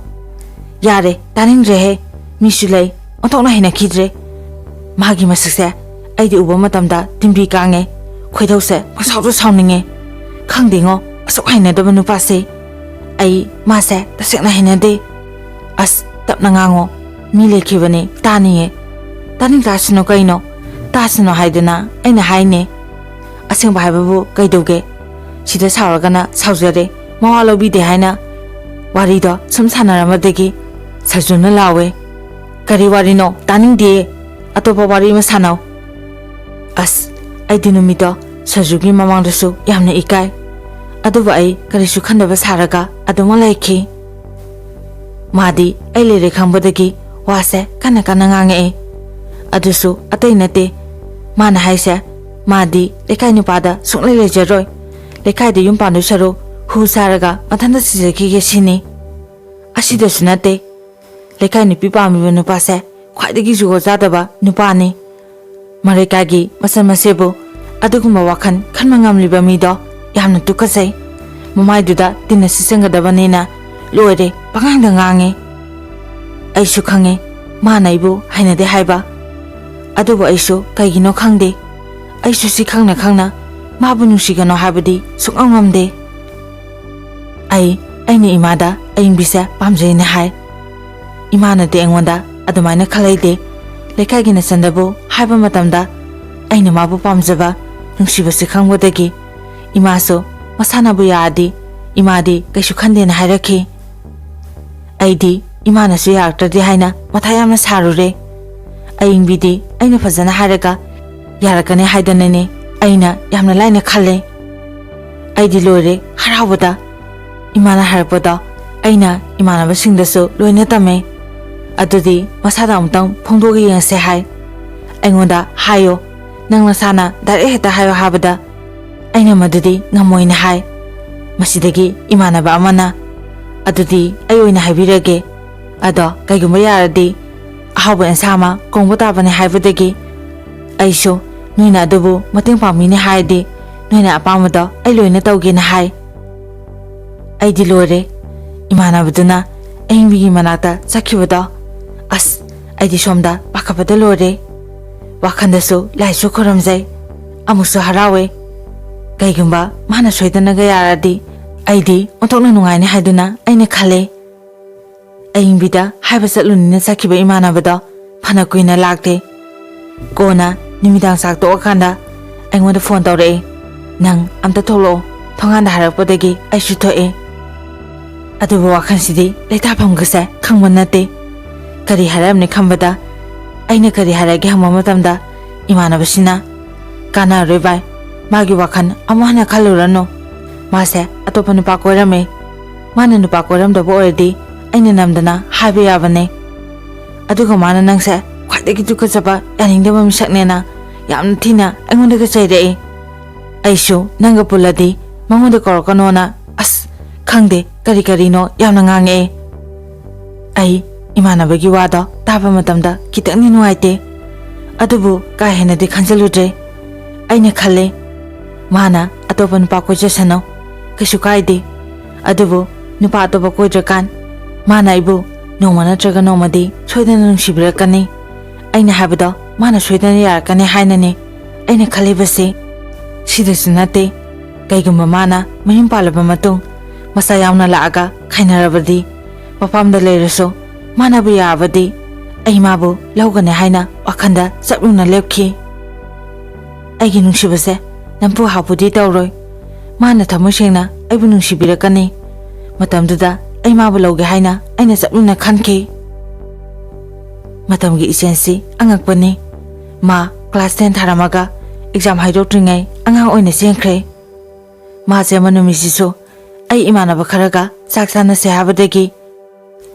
"ꯌꯥꯔꯦ, ꯇꯥꯅꯤꯡꯗ꯭ꯔꯦꯍꯦ꯫ ꯃꯤꯁꯨ ꯂꯩ, ꯑꯣꯟꯊꯣꯛꯅ ꯍꯩꯅꯈꯤꯗ꯭ꯔꯦ꯫ ꯃꯥꯒꯤ ꯃꯁꯛꯁꯦ ꯑꯩꯗꯤ ꯎꯕ ꯃꯇꯝꯗ ꯇꯤꯟꯕꯤ ꯀꯥꯡꯉꯦ, ꯈꯣꯏꯗꯧꯁꯦ ꯄꯪꯁꯥꯎꯗ ꯁꯥꯎꯅꯤꯡꯉꯦ꯫ ꯈꯪꯗꯦꯉꯣ, ꯑꯁꯨꯛ ꯍꯩꯅꯗꯕ ꯅꯨꯄꯥꯁꯦ꯫ ꯑꯩ ꯃꯥꯁꯦ ꯇꯁꯦꯡꯅ ꯍꯩꯅꯗꯦ꯫ ꯑꯁ, ꯇꯞꯅ ꯉꯥꯡꯉꯣ, ꯃꯤ ꯂꯩꯈꯤꯕꯅꯦ, ꯇꯥꯅꯤꯌꯦ꯫" "ꯇꯥꯅꯤꯡ ꯇꯥꯁꯅꯨ ꯀꯩꯅꯣ, ꯇꯥꯁꯅꯨ ꯍꯥꯏꯗꯅ ꯑꯩꯅ ꯍꯥꯏꯅꯦ꯫ ꯑꯁꯦꯡꯕ ꯍꯥꯏꯕꯕꯨ ꯀꯩꯗꯧꯒꯦ? ꯁꯤꯗ ꯁꯥꯎꯔꯒꯅ ꯁꯥꯎꯖꯔꯦ, ꯃꯋꯥ ꯂꯧꯕꯤꯗꯦ" ꯍꯥꯏꯅ ꯋꯥꯔꯤꯗꯣ ꯁꯨꯝ ꯁꯥꯟꯅꯔꯝꯕꯗꯒꯤ ꯁꯔꯖꯨꯅ ꯂꯥꯎꯋꯦ, "ꯀꯔꯤ ꯋꯥꯔꯤꯅꯣ? ꯇꯥꯅꯤꯡꯗꯦ꯫ ꯑꯇꯣꯞꯄ ꯋꯥꯔꯤ ꯑꯃ ꯁꯥꯟꯅꯧ꯫" ꯑꯁ, ꯑꯩꯗꯤ ꯅꯨꯃꯤꯠꯇꯣ ꯁꯔꯖꯨꯒꯤ ꯃꯃꯥꯡꯗꯁꯨ ꯌꯥꯝꯅ ꯏꯀꯥꯏ꯫ ꯑꯗꯨꯕꯨ ꯑꯩ ꯀꯔꯤꯁꯨ ꯈꯟꯗꯕ ꯁꯥꯔꯒ ꯑꯗꯨꯃꯛ ꯂꯩꯈꯤ꯫ ꯃꯥꯗꯤ ꯑꯩ ꯂꯩꯔꯦ ꯈꯪꯕꯗꯒꯤ ꯋꯥꯁꯦ ꯀꯟꯅ ꯀꯟꯅ ꯉꯥꯡꯉꯛꯑꯦ꯫ ꯑꯗꯨꯁꯨ ꯑꯇꯩ ꯅꯠꯇꯦ, ꯃꯥꯅ ꯍꯥꯏꯁꯦ, ꯃꯥꯗꯤ ꯂꯩꯀꯥꯏ ꯅꯨꯄꯥꯗ ꯁꯨꯡꯂꯩ ꯂꯩꯖꯔꯣꯏ, ꯂꯩꯀꯥꯏꯗ ꯌꯨꯝ ꯄꯥꯟꯗꯣꯏ ꯁꯔꯨꯛ ꯍꯨ ꯁꯥꯔꯒ ꯃꯊꯟꯇ ꯁꯤꯖꯈꯤꯒꯦ ꯁꯤꯅꯤ꯫ ꯑꯁꯤꯗꯁꯨ ꯅꯠꯇꯦ, ꯂꯩꯀꯥꯏ ꯅꯨꯄꯤ ꯄꯥꯝꯃꯤꯕ ꯅꯨꯄꯥꯁꯦ ꯈ꯭ꯋꯥꯏꯗꯒꯤ ꯖꯨꯒꯣꯠ ꯆꯥꯗꯕ ꯅꯨꯄꯥꯅꯤ꯫ ꯃꯔꯩꯀꯥꯏꯒꯤ ꯃꯆꯟ ꯃꯁꯦꯕꯨ ꯑꯗꯨꯒꯨꯝꯕ ꯋꯥꯈꯜ ꯈꯟꯕ ꯉꯝꯂꯤꯕ ꯃꯤꯗꯣ ꯌꯥꯝꯅ ꯇꯨꯀꯠꯆꯩ꯫ ꯃꯃꯥꯏꯗꯨꯗ ꯇꯤꯟꯅ ꯁꯤꯠꯆꯟꯒꯗꯕꯅꯤꯅ ꯂꯣꯏꯔꯦ, ꯄꯉꯥꯡꯗ ꯉꯥꯡꯉꯦ꯫ ꯑꯩꯁꯨ ꯈꯪꯉꯦ ꯃꯥꯅ ꯑꯩꯕꯨ ꯍꯩꯅꯗꯦ ꯍꯥꯏꯕ, ꯑꯗꯨꯕꯨ ꯑꯩꯁꯨ ꯀꯩꯒꯤꯅꯣ ꯈꯪꯗꯦ, ꯑꯩꯁꯨ ꯁꯤ ꯈꯪꯅ ꯈꯪꯅ ꯃꯥꯕꯨ ꯅꯨꯡꯁꯤꯒꯅꯣ ꯍꯥꯏꯕꯗꯤ ꯁꯨꯡꯉꯝ ꯉꯝꯗꯦ꯫ ꯑꯩ, ꯑꯩꯅ ꯏꯃꯥꯗ ꯑꯏꯪꯕꯤꯁꯦ ꯄꯥꯝꯖꯩꯅ ꯍꯥꯏ꯫ ꯏꯃꯥꯅꯗꯤ ꯑꯩꯉꯣꯟꯗ ꯑꯗꯨꯃꯥꯏꯅ ꯈꯜꯂꯩꯗꯦ꯫ ꯂꯩꯀꯥꯏꯒꯤ ꯅꯆꯟꯗꯕꯨ ꯍꯥꯏꯕ ꯃꯇꯝꯗ ꯑꯩꯅ ꯃꯥꯕꯨ ꯄꯥꯝꯖꯕ, ꯅꯨꯡꯁꯤꯕꯁꯤ ꯈꯪꯕꯗꯒꯤ ꯏꯃꯥꯁꯨ ꯃꯁꯥꯅꯕꯨ ꯌꯥꯔꯗꯤ ꯏꯃꯥꯗꯤ ꯀꯩꯁꯨ ꯈꯟꯗꯦꯅ ꯍꯥꯏꯔꯛꯈꯤ꯫ ꯑꯩꯗꯤ ꯏꯃꯥꯅꯁꯨ ꯌꯥꯔꯛꯇ꯭ꯔꯗꯤ ꯍꯥꯏꯅ ꯃꯊꯥ ꯌꯥꯝꯅ ꯁꯥꯔꯨꯔꯦ꯫ ꯑꯏꯪꯕꯤꯗꯤ ꯑꯩꯅ ꯐꯖꯅ ꯍꯥꯏꯔꯒ ꯌꯥꯔꯛꯀꯅꯤ ꯍꯥꯏꯗꯅꯅꯦ ꯑꯩꯅ ꯌꯥꯝꯅ ꯂꯥꯏꯅ ꯈꯜꯂꯦ꯫ ꯑꯩꯗꯤ ꯂꯣꯏꯔꯦ ꯍꯔꯥꯎꯕꯗ꯫ ꯏꯃꯥꯅ ꯍꯥꯏꯔꯛꯄꯗꯣ ꯑꯩꯅ ꯏꯃꯥꯟꯅꯕꯁꯤꯡꯗꯁꯨ ꯂꯣꯏꯅ ꯇꯝꯃꯦ꯫ "ꯑꯗꯨꯗꯤ ꯃꯁꯥꯗ ꯑꯃꯨꯛꯇꯪ ꯐꯣꯡꯗꯣꯛꯑꯒ ꯌꯦꯡꯉꯁꯦ" ꯍꯥꯏ꯫ ꯑꯩꯉꯣꯟꯗ ꯍꯥꯏꯌꯣ, ꯅꯪ ꯅꯁꯥꯅ ꯗꯥꯏꯔꯦꯛ ꯍꯦꯛꯇ ꯍꯥꯏꯌꯣ ꯍꯥꯏꯕꯗ ꯑꯩꯅ ꯃꯗꯨꯗꯤ ꯉꯝꯃꯣꯏꯅ ꯍꯥꯏ꯫ ꯃꯁꯤꯗꯒꯤ ꯏꯃꯥꯟꯅꯕ ꯑꯃꯅ, "ꯑꯗꯨꯗꯤ ꯑꯩ ꯑꯣꯏꯅ ꯍꯥꯏꯕꯤꯔꯒꯦ꯫ ꯑꯗꯣ ꯀꯩꯒꯨꯝꯕ ꯌꯥꯔꯗꯤ ꯑꯍꯥꯎꯕ ꯑꯦꯟꯁꯥꯡ ꯑꯃ ꯀꯣꯡꯕ ꯇꯥꯕꯅꯦ" ꯍꯥꯏꯕꯗꯒꯤ ꯑꯩꯁꯨ, "ꯅꯣꯏꯅ ꯑꯗꯨꯕꯨ ꯃꯇꯦꯡ ꯄꯥꯡꯕꯤꯅꯤ ꯍꯥꯏꯔꯗꯤ ꯅꯣꯏꯅ ꯑꯄꯥꯝꯕꯗꯣ ꯑꯩ ꯂꯣꯏꯅ ꯇꯧꯒꯦꯅ" ꯍꯥꯏ꯫ ꯑꯩꯗꯤ ꯂꯣꯏꯔꯦ꯫ ꯏꯃꯥꯟꯅꯕꯗꯨꯅ ꯑꯍꯤꯡꯕꯤꯒꯤ ꯃꯅꯥꯛꯇ ꯆꯠꯈꯤꯕꯗꯣ, ꯑꯁ, ꯑꯩꯗꯤ ꯁꯣꯝꯗ ꯄꯥꯈꯠꯄꯗ ꯂꯣꯏꯔꯦ꯫ ꯋꯥꯈꯜꯗꯁꯨ ꯂꯥꯏꯁꯨ ꯈꯨꯔꯨꯝꯖꯩ, ꯑꯃꯨꯛꯁꯨ ꯍꯔꯥꯎꯋꯦ꯫ ꯀꯩꯒꯨꯝꯕ ꯃꯥꯅ ꯁꯣꯏꯗꯅꯒ ꯌꯥꯔꯗꯤ ꯑꯩꯗꯤ ꯑꯣꯟꯊꯣꯛꯅ ꯅꯨꯡꯉꯥꯏꯅꯤ ꯍꯥꯏꯗꯨꯅ ꯑꯩꯅ ꯈꯜꯂꯦ꯫ ꯑꯏꯪꯕꯤꯗ ꯍꯥꯏꯕ ꯆꯠꯂꯨꯅꯤꯅ ꯆꯠꯈꯤꯕ ꯏꯃꯥꯟꯅꯕꯗꯣ ꯐꯅ ꯀꯨꯏꯅ ꯂꯥꯛꯇꯦ꯫ ꯀꯣꯟꯅ ꯅꯨꯃꯤꯗꯥꯡ ꯆꯥꯛ ꯇꯣꯛꯑꯀꯥꯟꯗ ꯑꯩꯉꯣꯟꯗ ꯐꯣꯟ ꯇꯧꯔꯛꯑꯦ, "ꯅꯪ ꯑꯝꯇ ꯊꯣꯛꯂꯛꯑꯣ", ꯊꯣꯡꯒꯥꯟꯗ ꯍꯥꯏꯔꯛꯄꯗꯒꯤ ꯑꯩꯁꯨ ꯊꯣꯛꯑꯦ꯫ ꯑꯗꯨꯕꯨ ꯋꯥꯈꯜꯁꯤꯗꯤ ꯂꯩꯇꯥꯐꯝꯒꯁꯦ ꯈꯪꯕ ꯅꯠꯇꯦ꯫ ꯀꯔꯤ ꯍꯥꯏꯔꯝꯅꯤ ꯈꯟꯕꯗ ꯑꯩꯅ ꯀꯔꯤ ꯍꯥꯏꯔꯒꯦ ꯍꯪꯕ ꯃꯇꯝꯗ ꯏꯃꯥꯟꯅꯕꯁꯤꯅ, "ꯀꯥꯟꯅꯔꯣꯏ ꯚꯥꯏ, ꯃꯥꯒꯤ ꯋꯥꯈꯜ ꯑꯃꯨꯛ ꯍꯟꯅ ꯈꯜꯂꯨꯔꯅꯨ꯫ ꯃꯥꯁꯦ ꯑꯇꯣꯞꯄ ꯅꯨꯄꯥ ꯀꯣꯏꯔꯝꯃꯦ꯫ ꯃꯥꯅ ꯅꯨꯄꯥ ꯀꯣꯏꯔꯝꯗꯕ ꯑꯣꯏꯔꯗꯤ ꯑꯩꯅ ꯅꯝꯗꯅ ꯍꯥꯏꯕ ꯌꯥꯕꯅꯦ꯫ ꯑꯗꯨꯒ ꯃꯥꯅ ꯅꯪꯁꯦ ꯈ꯭ꯋꯥꯏꯗꯒꯤ ꯇꯨꯀꯠꯆꯕ, ꯌꯥꯅꯤꯡꯗꯕ ꯃꯤꯁꯛꯅꯦꯅ ꯌꯥꯝꯅ ꯊꯤꯅ ꯑꯩꯉꯣꯟꯗꯒ ꯆꯩꯔꯛꯏ꯫ ꯑꯩꯁꯨ ꯅꯪꯒ ꯄꯨꯜꯂꯗꯤ ꯃꯉꯣꯟꯗ ꯀꯧꯔꯛꯀꯅꯣꯅ, ꯑꯁ, ꯈꯪꯗꯦ, ꯀꯔꯤ ꯀꯔꯤꯅꯣ ꯌꯥꯝꯅ ꯉꯥꯡꯉꯛꯑꯦ꯫ ꯑꯩ ꯏꯃꯥꯟꯅꯕꯒꯤ ꯋꯥꯗꯣ ꯇꯥꯕ ꯃꯇꯝꯗ ꯈꯤꯇꯪꯗꯤ ꯅꯨꯡꯉꯥꯏꯇꯦ꯫ ꯑꯗꯨꯕꯨ ꯀꯥ ꯍꯦꯟꯅꯗꯤ ꯈꯟꯖꯤꯜꯂꯨꯗ꯭ꯔꯦ꯫ ꯑꯩꯅ ꯈꯜꯂꯦ, ꯃꯥꯅ ꯑꯇꯣꯞꯄ ꯅꯨꯄꯥ ꯀꯣꯏꯖꯁꯅꯨ, ꯀꯩꯁꯨ ꯀꯥꯏꯗꯦ꯫ ꯑꯗꯨꯕꯨ ꯅꯨꯄꯥ ꯑꯇꯣꯞꯄ ꯀꯣꯏꯗ꯭ꯔꯀꯥꯟ ꯃꯥꯅ ꯑꯩꯕꯨ ꯅꯣꯡꯃ ꯅꯠꯇ꯭ꯔꯒ ꯅꯣꯡꯃꯗꯤ ꯁꯣꯏꯗꯅ ꯅꯨꯡꯁꯤꯕꯤꯔꯛꯀꯅꯤ꯫ ꯑꯩꯅ ꯍꯥꯏꯕꯗꯣ ꯃꯥꯅ ꯁꯣꯏꯗꯅ ꯌꯥꯔꯛꯀꯅꯤ ꯍꯥꯏꯅꯅꯦ ꯑꯩꯅ ꯈꯜꯂꯤꯕꯁꯦ꯫ ꯁꯤꯗꯁꯨ ꯅꯠꯇꯦ, ꯀꯩꯒꯨꯝꯕ ꯃꯥꯅ ꯃꯌꯨꯝ ꯄꯥꯜꯂꯕ ꯃꯇꯨꯡ ꯃꯆꯥ ꯌꯥꯎꯅ ꯂꯥꯛꯑꯒ ꯈꯥꯏꯅꯔꯕꯗꯤ, ꯃꯄꯥꯝꯗ ꯂꯩꯔꯁꯨ ꯃꯥꯅꯕꯨ ꯌꯥꯔꯕꯗꯤ ꯑꯩ ꯃꯥꯕꯨ ꯂꯧꯒꯅꯤ ꯍꯥꯏꯅ ꯋꯥꯈꯜꯗ ꯆꯞ ꯌꯨꯡꯅ ꯂꯦꯞꯈꯤ꯫ ꯑꯩꯒꯤ ꯅꯨꯡꯁꯤꯕꯁꯦ ꯅꯝꯐꯨ ꯍꯥꯐꯨꯗꯤ ꯇꯧꯔꯣꯏ꯫ ꯃꯥꯅ ꯊꯃꯣꯏ ꯁꯦꯡꯅ ꯑꯩꯕꯨ ꯅꯨꯡꯁꯤꯕꯤꯔꯛꯀꯅꯤ꯫ ꯃꯇꯝꯗꯨꯗ ꯑꯩ ꯃꯥꯕꯨ ꯂꯧꯒꯦ ꯍꯥꯏꯅ ꯑꯩꯅ ꯆꯞ ꯌꯨꯡꯅ ꯈꯟꯈꯤ꯫ ꯃꯇꯝꯒꯤ ꯏꯆꯦꯜꯁꯤ ꯑꯉꯛꯄꯅꯤ꯫ ꯃꯥ class ten ꯊꯥꯔꯝꯃꯒ exam ꯍꯥꯏꯗꯣꯛꯇ꯭ꯔꯤꯉꯩ ꯑꯉꯥꯡ ꯑꯣꯏꯅ ꯆꯦꯟꯈ꯭ꯔꯦ꯫ ꯃꯥ ꯆꯦꯟꯕ ꯅꯨꯃꯤꯠꯁꯤꯁꯨ ꯑꯩ ꯏꯃꯥꯟꯅꯕ ꯈꯔꯒ ꯆꯥꯛ ꯆꯥꯅꯁꯦ ꯍꯥꯏꯕꯗꯒꯤ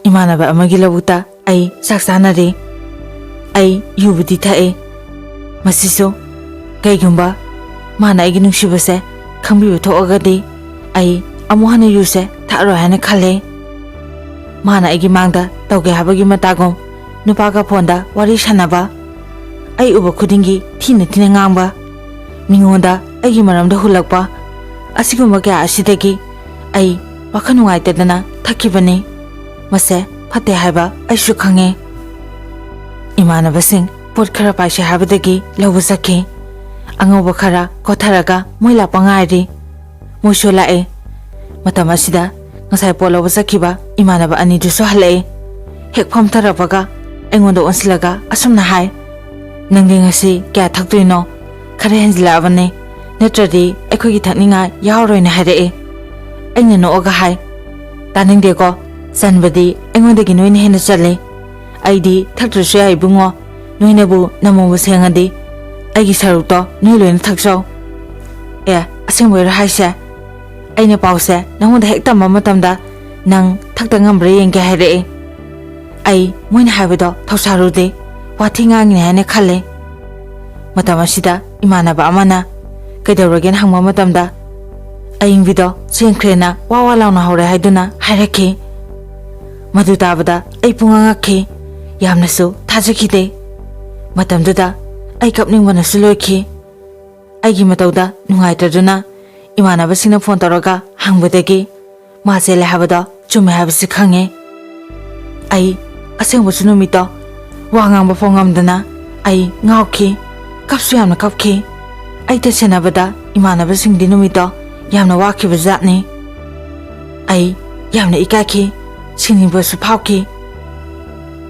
ꯏꯃꯥꯟꯅꯕ ꯑꯃꯒꯤ ꯂꯧꯕꯨꯛꯇ ꯑꯩ ꯆꯥꯛ ꯆꯥꯅꯔꯦ꯫ ꯑꯩ ꯌꯨꯕꯨꯗꯤ ꯊꯛꯑꯦ꯫ ꯃꯁꯤꯁꯨ ꯀꯩꯒꯨꯝꯕ ꯃꯥꯅ ꯑꯩꯒꯤ ꯅꯨꯡꯁꯤꯕꯁꯦ ꯈꯪꯕꯤꯕ ꯊꯣꯛꯑꯒꯗꯤ ꯑꯩ ꯑꯃꯨꯛ ꯍꯟꯅ ꯌꯨꯁꯦ ꯊꯛꯑꯔꯣꯏ ꯍꯥꯏꯅ ꯈꯜꯂꯦ꯫ ꯃꯥꯅ ꯑꯩꯒꯤ ꯃꯥꯡꯗ ꯇꯧꯒꯦ ꯍꯥꯏꯕꯒꯤ ꯃꯇꯥꯒꯨꯝ ꯅꯨꯄꯥꯒ ꯐꯣꯟꯗ ꯋꯥꯔꯤ ꯁꯥꯟꯅꯕ, ꯑꯩ ꯎꯕ ꯈꯨꯗꯤꯡꯒꯤ ꯊꯤꯅ ꯊꯤꯅ ꯉꯥꯡꯕ, ꯃꯤꯉꯣꯟꯗ ꯑꯩꯒꯤ ꯃꯔꯝꯗ ꯍꯨꯜꯂꯛꯄ, ꯑꯁꯤꯒꯨꯝꯕ ꯀꯌꯥ ꯑꯁꯤꯗꯒꯤ ꯑꯩ ꯋꯥꯈꯜ ꯅꯨꯡꯉꯥꯏꯇꯗꯅ ꯊꯛꯈꯤꯕꯅꯤ꯫ ꯃꯁꯦ ꯐꯠꯇꯦ ꯍꯥꯏꯕ ꯑꯩꯁꯨ ꯈꯪꯉꯦ꯫ ꯏꯃꯥꯟꯅꯕꯁꯤꯡ ꯄꯣꯠ ꯈꯔ ꯄꯥꯏꯁꯦ ꯍꯥꯏꯕꯗꯒꯤ ꯂꯧꯕ ꯆꯠꯈꯤ꯫ ꯑꯉꯧꯕ ꯈꯔ ꯀꯣꯊꯔꯒ ꯃꯣꯏ ꯂꯥꯛꯄ ꯉꯥꯏꯔꯤ꯫ ꯃꯣꯏꯁꯨ ꯂꯥꯛꯑꯦ꯫ ꯃꯇꯝ ꯑꯁꯤꯗ ꯉꯁꯥꯏ ꯄꯣꯠ ꯂꯧꯕ ꯆꯠꯈꯤꯕ ꯏꯃꯥꯟꯅꯕ ꯑꯅꯤꯗꯨꯁꯨ ꯍꯜꯂꯛꯑꯦ꯫ ꯍꯦꯛ ꯐꯝꯊꯔꯛꯄꯒ ꯑꯩꯉꯣꯟꯗ ꯑꯣꯟꯁꯤꯜꯂꯒ ꯑꯁꯨꯝꯅ ꯍꯥꯏ, "ꯅꯪꯗꯤ ꯉꯁꯤ ꯀꯌꯥ ꯊꯛꯇꯣꯏꯅꯣ? ꯈꯔ ꯍꯦꯟꯖꯤꯜꯂꯛꯑꯕꯅꯦ, ꯅꯠꯇ꯭ꯔꯗꯤ ꯑꯩꯈꯣꯏꯒꯤ ꯊꯛꯅꯤꯡꯉꯥꯏ ꯌꯥꯎꯔꯣꯏꯅ" ꯍꯥꯏꯔꯛꯑꯦ꯫ ꯑꯩꯅ ꯅꯣꯛꯑꯒ ꯍꯥꯏ, "ꯇꯥꯅꯤꯡꯗꯦꯀꯣ, ꯆꯟꯕꯗꯤ ꯑꯩꯉꯣꯟꯗꯒꯤ ꯅꯣꯏꯅ ꯍꯦꯟꯅ ꯆꯜꯂꯦ꯫ ꯑꯩꯗꯤ ꯊꯛꯇ꯭ꯔꯁꯨ ꯌꯥꯏ ꯏꯕꯨꯡꯉꯣ, ꯅꯣꯏꯅꯕꯨ ꯅꯃꯣꯡꯕꯨ ꯁꯦꯡꯉꯗꯤ ꯑꯩꯒꯤ ꯁꯔꯨꯛꯇꯣ ꯅꯣꯏ ꯂꯣꯏꯅ ꯊꯛꯆꯧ"꯫ "ꯑꯦ, ꯑꯁꯦꯡꯕꯩꯔꯣ ꯍꯥꯏꯁꯦ? ꯑꯩꯅ ꯄꯥꯎꯁꯦ ꯅꯉꯣꯟꯗ ꯍꯦꯛ ꯇꯝꯕ ꯃꯇꯝꯗ ꯅꯪ ꯊꯛꯇ ꯉꯝꯕ꯭ꯔꯥ ꯌꯦꯡꯒꯦ ꯍꯥꯏꯔꯛꯑꯦ꯫ ꯑꯩ ꯃꯣꯏꯅ ꯍꯥꯏꯕꯗꯣ ꯊꯧꯁꯥꯔꯨꯗꯦ, ꯋꯥꯊꯤ ꯉꯥꯡꯉꯤꯅꯦ ꯍꯥꯏꯅ ꯈꯜꯂꯦ꯫ ꯃꯇꯝ ꯑꯁꯤꯗ ꯏꯃꯥꯟꯅꯕ ꯑꯃꯅ ꯀꯩꯗꯧꯔꯒꯦꯅ ꯍꯪꯕ ꯃꯇꯝꯗ, "ꯑꯏꯪꯕꯤꯗꯣ ꯆꯦꯟꯈ꯭ꯔꯦꯅ ꯋꯥ ꯋꯥ ꯂꯥꯎꯅ ꯍꯧꯔꯦ" ꯍꯥꯏꯗꯨꯅ ꯍꯥꯏꯔꯛꯈꯤ꯫ ꯃꯗꯨ ꯇꯥꯕꯗ ꯑꯩ ꯄꯨꯡꯉꯛ ꯉꯛꯈꯤ, ꯌꯥꯝꯅꯁꯨ ꯊꯥꯖꯈꯤꯗꯦ꯫ ꯃꯇꯝꯗꯨꯗ ꯑꯩ ꯀꯞꯅꯤꯡꯕꯅꯁꯨ ꯂꯣꯏꯈꯤ꯫ ꯑꯩꯒꯤ ꯃꯇꯧꯗ ꯅꯨꯡꯉꯥꯏꯇ꯭ꯔꯗꯨꯅ ꯏꯃꯥꯟꯅꯕꯁꯤꯡꯅ ꯐꯣꯟ ꯇꯧꯔꯒ ꯍꯪꯕꯗꯒꯤ ꯃꯥ ꯆꯦꯜꯂꯦ ꯍꯥꯏꯕꯗꯣ ꯆꯨꯝꯃꯦ ꯍꯥꯏꯕꯁꯤ ꯈꯪꯉꯦ꯫ ꯑꯩ ꯑꯁꯦꯡꯕꯁꯨ ꯅꯨꯃꯤꯠꯇꯣ ꯋꯥ ꯉꯥꯡꯕ ꯐꯥꯎ ꯉꯝꯗꯅ ꯑꯩ ꯉꯥꯎꯈꯤ, ꯀꯞꯁꯨ ꯌꯥꯝꯅ ꯀꯞꯈꯤ꯫ ꯑꯩ ꯇꯁꯦꯟꯅꯕꯗ ꯏꯃꯥꯟꯅꯕꯁꯤꯡꯗꯤ ꯅꯨꯃꯤꯠꯇꯣ ꯌꯥꯝꯅ ꯋꯥꯈꯤꯕ ꯖꯥꯠꯅꯤ꯫ ꯑꯩ ꯌꯥꯝꯅ ꯏꯀꯥꯏꯈꯤ, ꯁꯤꯡꯅꯤꯡꯕꯁꯨ ꯐꯥꯎꯈꯤ꯫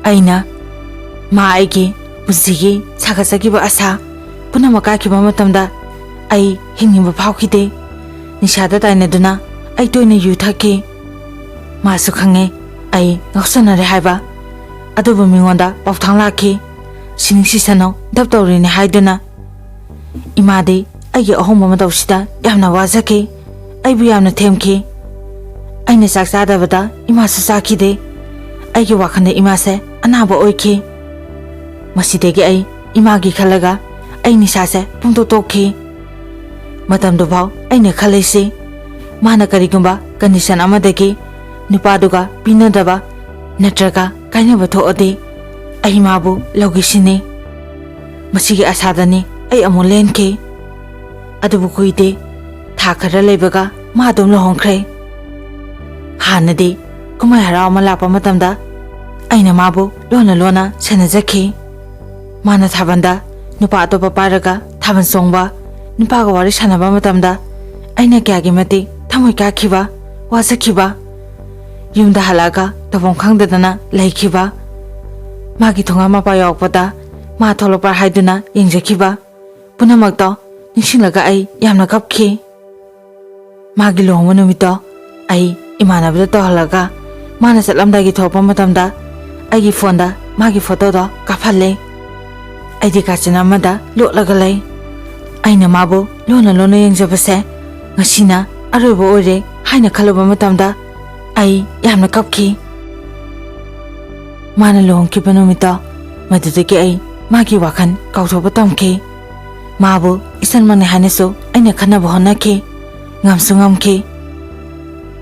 ꯑꯩꯅ ꯃꯥ ꯑꯩꯒꯤ ꯄꯨꯟꯁꯤꯒꯤ ꯁꯥꯒꯠꯆꯈꯤꯕ ꯑꯁꯥ ꯄꯨꯝꯅꯃꯛ ꯀꯥꯏꯈꯤꯕ ꯃꯇꯝꯗ ꯑꯩ ꯍꯤꯡꯅꯤꯡꯕ ꯐꯥꯎꯈꯤꯗꯦ꯫ ꯅꯤꯁꯥꯗ ꯇꯥꯏꯅꯗꯨꯅ ꯑꯩ ꯇꯣꯏꯅ ꯌꯨ ꯊꯛꯈꯤ꯫ ꯃꯥꯁꯨ ꯈꯪꯉꯦ ꯑꯩ ꯉꯥꯎꯁꯟꯅꯔꯦ ꯍꯥꯏꯕ, ꯑꯗꯨꯕꯨ ꯃꯤꯉꯣꯟꯗ ꯄꯥꯎꯊꯥꯡ ꯂꯥꯛꯈꯤ꯫ "ꯁꯤꯅꯤꯡ ꯁꯤꯁꯅꯨ, ꯗꯞ ꯇꯧꯔꯤꯅꯤ" ꯍꯥꯏꯗꯨꯅ꯫ ꯏꯃꯥꯗꯤ ꯑꯩꯒꯤ ꯑꯍꯣꯡꯕ ꯃꯇꯧꯁꯤꯗ ꯌꯥꯝꯅ ꯋꯥꯖꯈꯤ, ꯑꯩꯕꯨ ꯌꯥꯝꯅ ꯊꯦꯝꯈꯤ꯫ ꯑꯩꯅ ꯆꯥꯛ ꯆꯥꯗꯕꯗ ꯏꯃꯥꯁꯨ ꯆꯥꯈꯤꯗꯦ꯫ ꯑꯩꯒꯤ ꯋꯥꯈꯜꯗ ꯏꯃꯥꯁꯦ ꯑꯅꯥꯕ ꯑꯣꯏꯈꯤ꯫ ꯃꯁꯤꯗꯒꯤ ꯑꯩ ꯏꯃꯥꯒꯤ ꯈꯜꯂꯒ ꯑꯩ ꯅꯤꯁꯥꯁꯦ ꯄꯨꯡꯇꯣꯛ ꯇꯣꯛꯈꯤ꯫ ꯃꯇꯝꯗꯨꯐꯥꯎ ꯑꯩꯅ ꯈꯜꯂꯤꯁꯤ, ꯃꯥꯅ ꯀꯔꯤꯒꯨꯝꯕ ꯀꯟꯗꯤꯁꯟ ꯑꯃꯗꯒꯤ ꯅꯨꯄꯥꯗꯨꯒ ꯄꯤꯅꯗꯕ ꯅꯠꯇ꯭ꯔꯒ ꯀꯥꯏꯅꯕ ꯊꯣꯛꯑꯗꯤ ꯑꯩ ꯃꯥꯕꯨ ꯂꯧꯒꯦ ꯁꯤꯅꯤ꯫ ꯃꯁꯤꯒꯤ ꯑꯁꯥꯗꯅꯤ ꯑꯩ ꯑꯃꯨꯛ ꯂꯦꯟꯈꯤ꯫ ꯑꯗꯨꯕꯨ ꯀꯨꯏꯗꯦ, ꯊꯥ ꯈꯔ ꯂꯩꯕꯒ ꯃꯥ ꯑꯗꯨꯝ ꯂꯨꯍꯣꯡꯈ꯭ꯔꯦ꯫ ꯍꯥꯟꯅꯗꯤ ꯀꯨꯝꯍꯩ ꯍꯔꯥꯎ ꯑꯃ ꯂꯥꯛꯄ ꯃꯇꯝꯗ ꯑꯩꯅ ꯃꯥꯕꯨ ꯂꯣꯟꯅ ꯂꯣꯟꯅ ꯁꯦꯟꯅꯖꯈꯤ꯫ ꯃꯥꯅ ꯊꯥꯕꯜꯗ ꯅꯨꯄꯥ ꯑꯇꯣꯞꯄ ꯄꯥꯏꯔꯒ ꯊꯥꯕꯜ ꯆꯣꯡꯕ, ꯅꯨꯄꯥꯒ ꯋꯥꯔꯤ ꯁꯥꯟꯅꯕ ꯃꯇꯝꯗ ꯑꯩꯅ ꯀꯌꯥꯒꯤ ꯃꯇꯤꯛ ꯊꯃꯣꯏ ꯀꯥꯏꯈꯤꯕ, ꯋꯥꯖꯈꯤꯕ꯫ ꯌꯨꯝꯗ ꯍꯜꯂꯛꯑꯒ ꯇꯧꯐꯝ ꯈꯪꯗꯗꯅ ꯂꯩꯈꯤꯕ꯫ ꯃꯥꯒꯤ ꯊꯣꯡꯒꯥꯟ ꯃꯄꯥ ꯌꯧꯔꯛꯄꯗ ꯃꯥ ꯊꯣꯛꯂꯛꯄ꯭ꯔꯥ ꯍꯥꯏꯗꯨꯅ ꯌꯦꯡꯖꯈꯤꯕ꯫ ꯄꯨꯝꯅꯃꯛꯇꯣ ꯅꯤꯡꯁꯤꯡꯂꯒ ꯑꯩ ꯌꯥꯝꯅ ꯀꯞꯈꯤ꯫ ꯃꯥꯒꯤ ꯂꯨꯍꯣꯡꯕ ꯅꯨꯃꯤꯠꯇꯣ ꯑꯩ ꯏꯃꯥꯟꯅꯕꯗ ꯇꯧꯍꯜꯂꯒ ꯃꯥꯅ ꯆꯠꯂꯝꯗꯥꯏꯒꯤ ꯊꯣꯛꯂꯛꯄ ꯃꯇꯝꯗ ꯑꯩꯒꯤ ꯐꯣꯟꯗ ꯃꯥꯒꯤ ꯐꯣꯇꯣꯗꯣ ꯀꯥꯞꯍꯜꯂꯦ꯫ ꯑꯩꯗꯤ ꯀꯥꯆꯤꯟ ꯑꯃꯗ ꯂꯣꯠꯂꯒ ꯂꯩ꯫ ꯑꯩꯅ ꯃꯥꯕꯨ ꯂꯣꯟꯅ ꯂꯣꯟꯅ ꯌꯦꯡꯖꯕꯁꯦ ꯉꯁꯤꯅ ꯑꯔꯣꯏꯕ ꯑꯣꯏꯔꯦ ꯍꯥꯏꯅ ꯈꯜꯂꯨꯕ ꯃꯇꯝꯗ ꯑꯩ ꯌꯥꯝꯅ ꯀꯞꯈꯤ꯫ ꯃꯥꯅ ꯂꯨꯍꯣꯡꯈꯤꯕ ꯅꯨꯃꯤꯠꯇꯣ, ꯃꯗꯨꯗꯒꯤ ꯑꯩ ꯃꯥꯒꯤ ꯋꯥꯈꯜ ꯀꯥꯎꯊꯣꯛꯄ ꯇꯝꯈꯤ꯫ ꯃꯥꯕꯨ ꯏꯆꯟꯃꯛꯅꯤ ꯍꯥꯏꯅꯁꯨ ꯑꯩꯅ ꯈꯟꯅꯕ ꯍꯣꯠꯅꯈꯤ꯫ ꯉꯝꯁꯨ ꯉꯝꯈꯤ꯫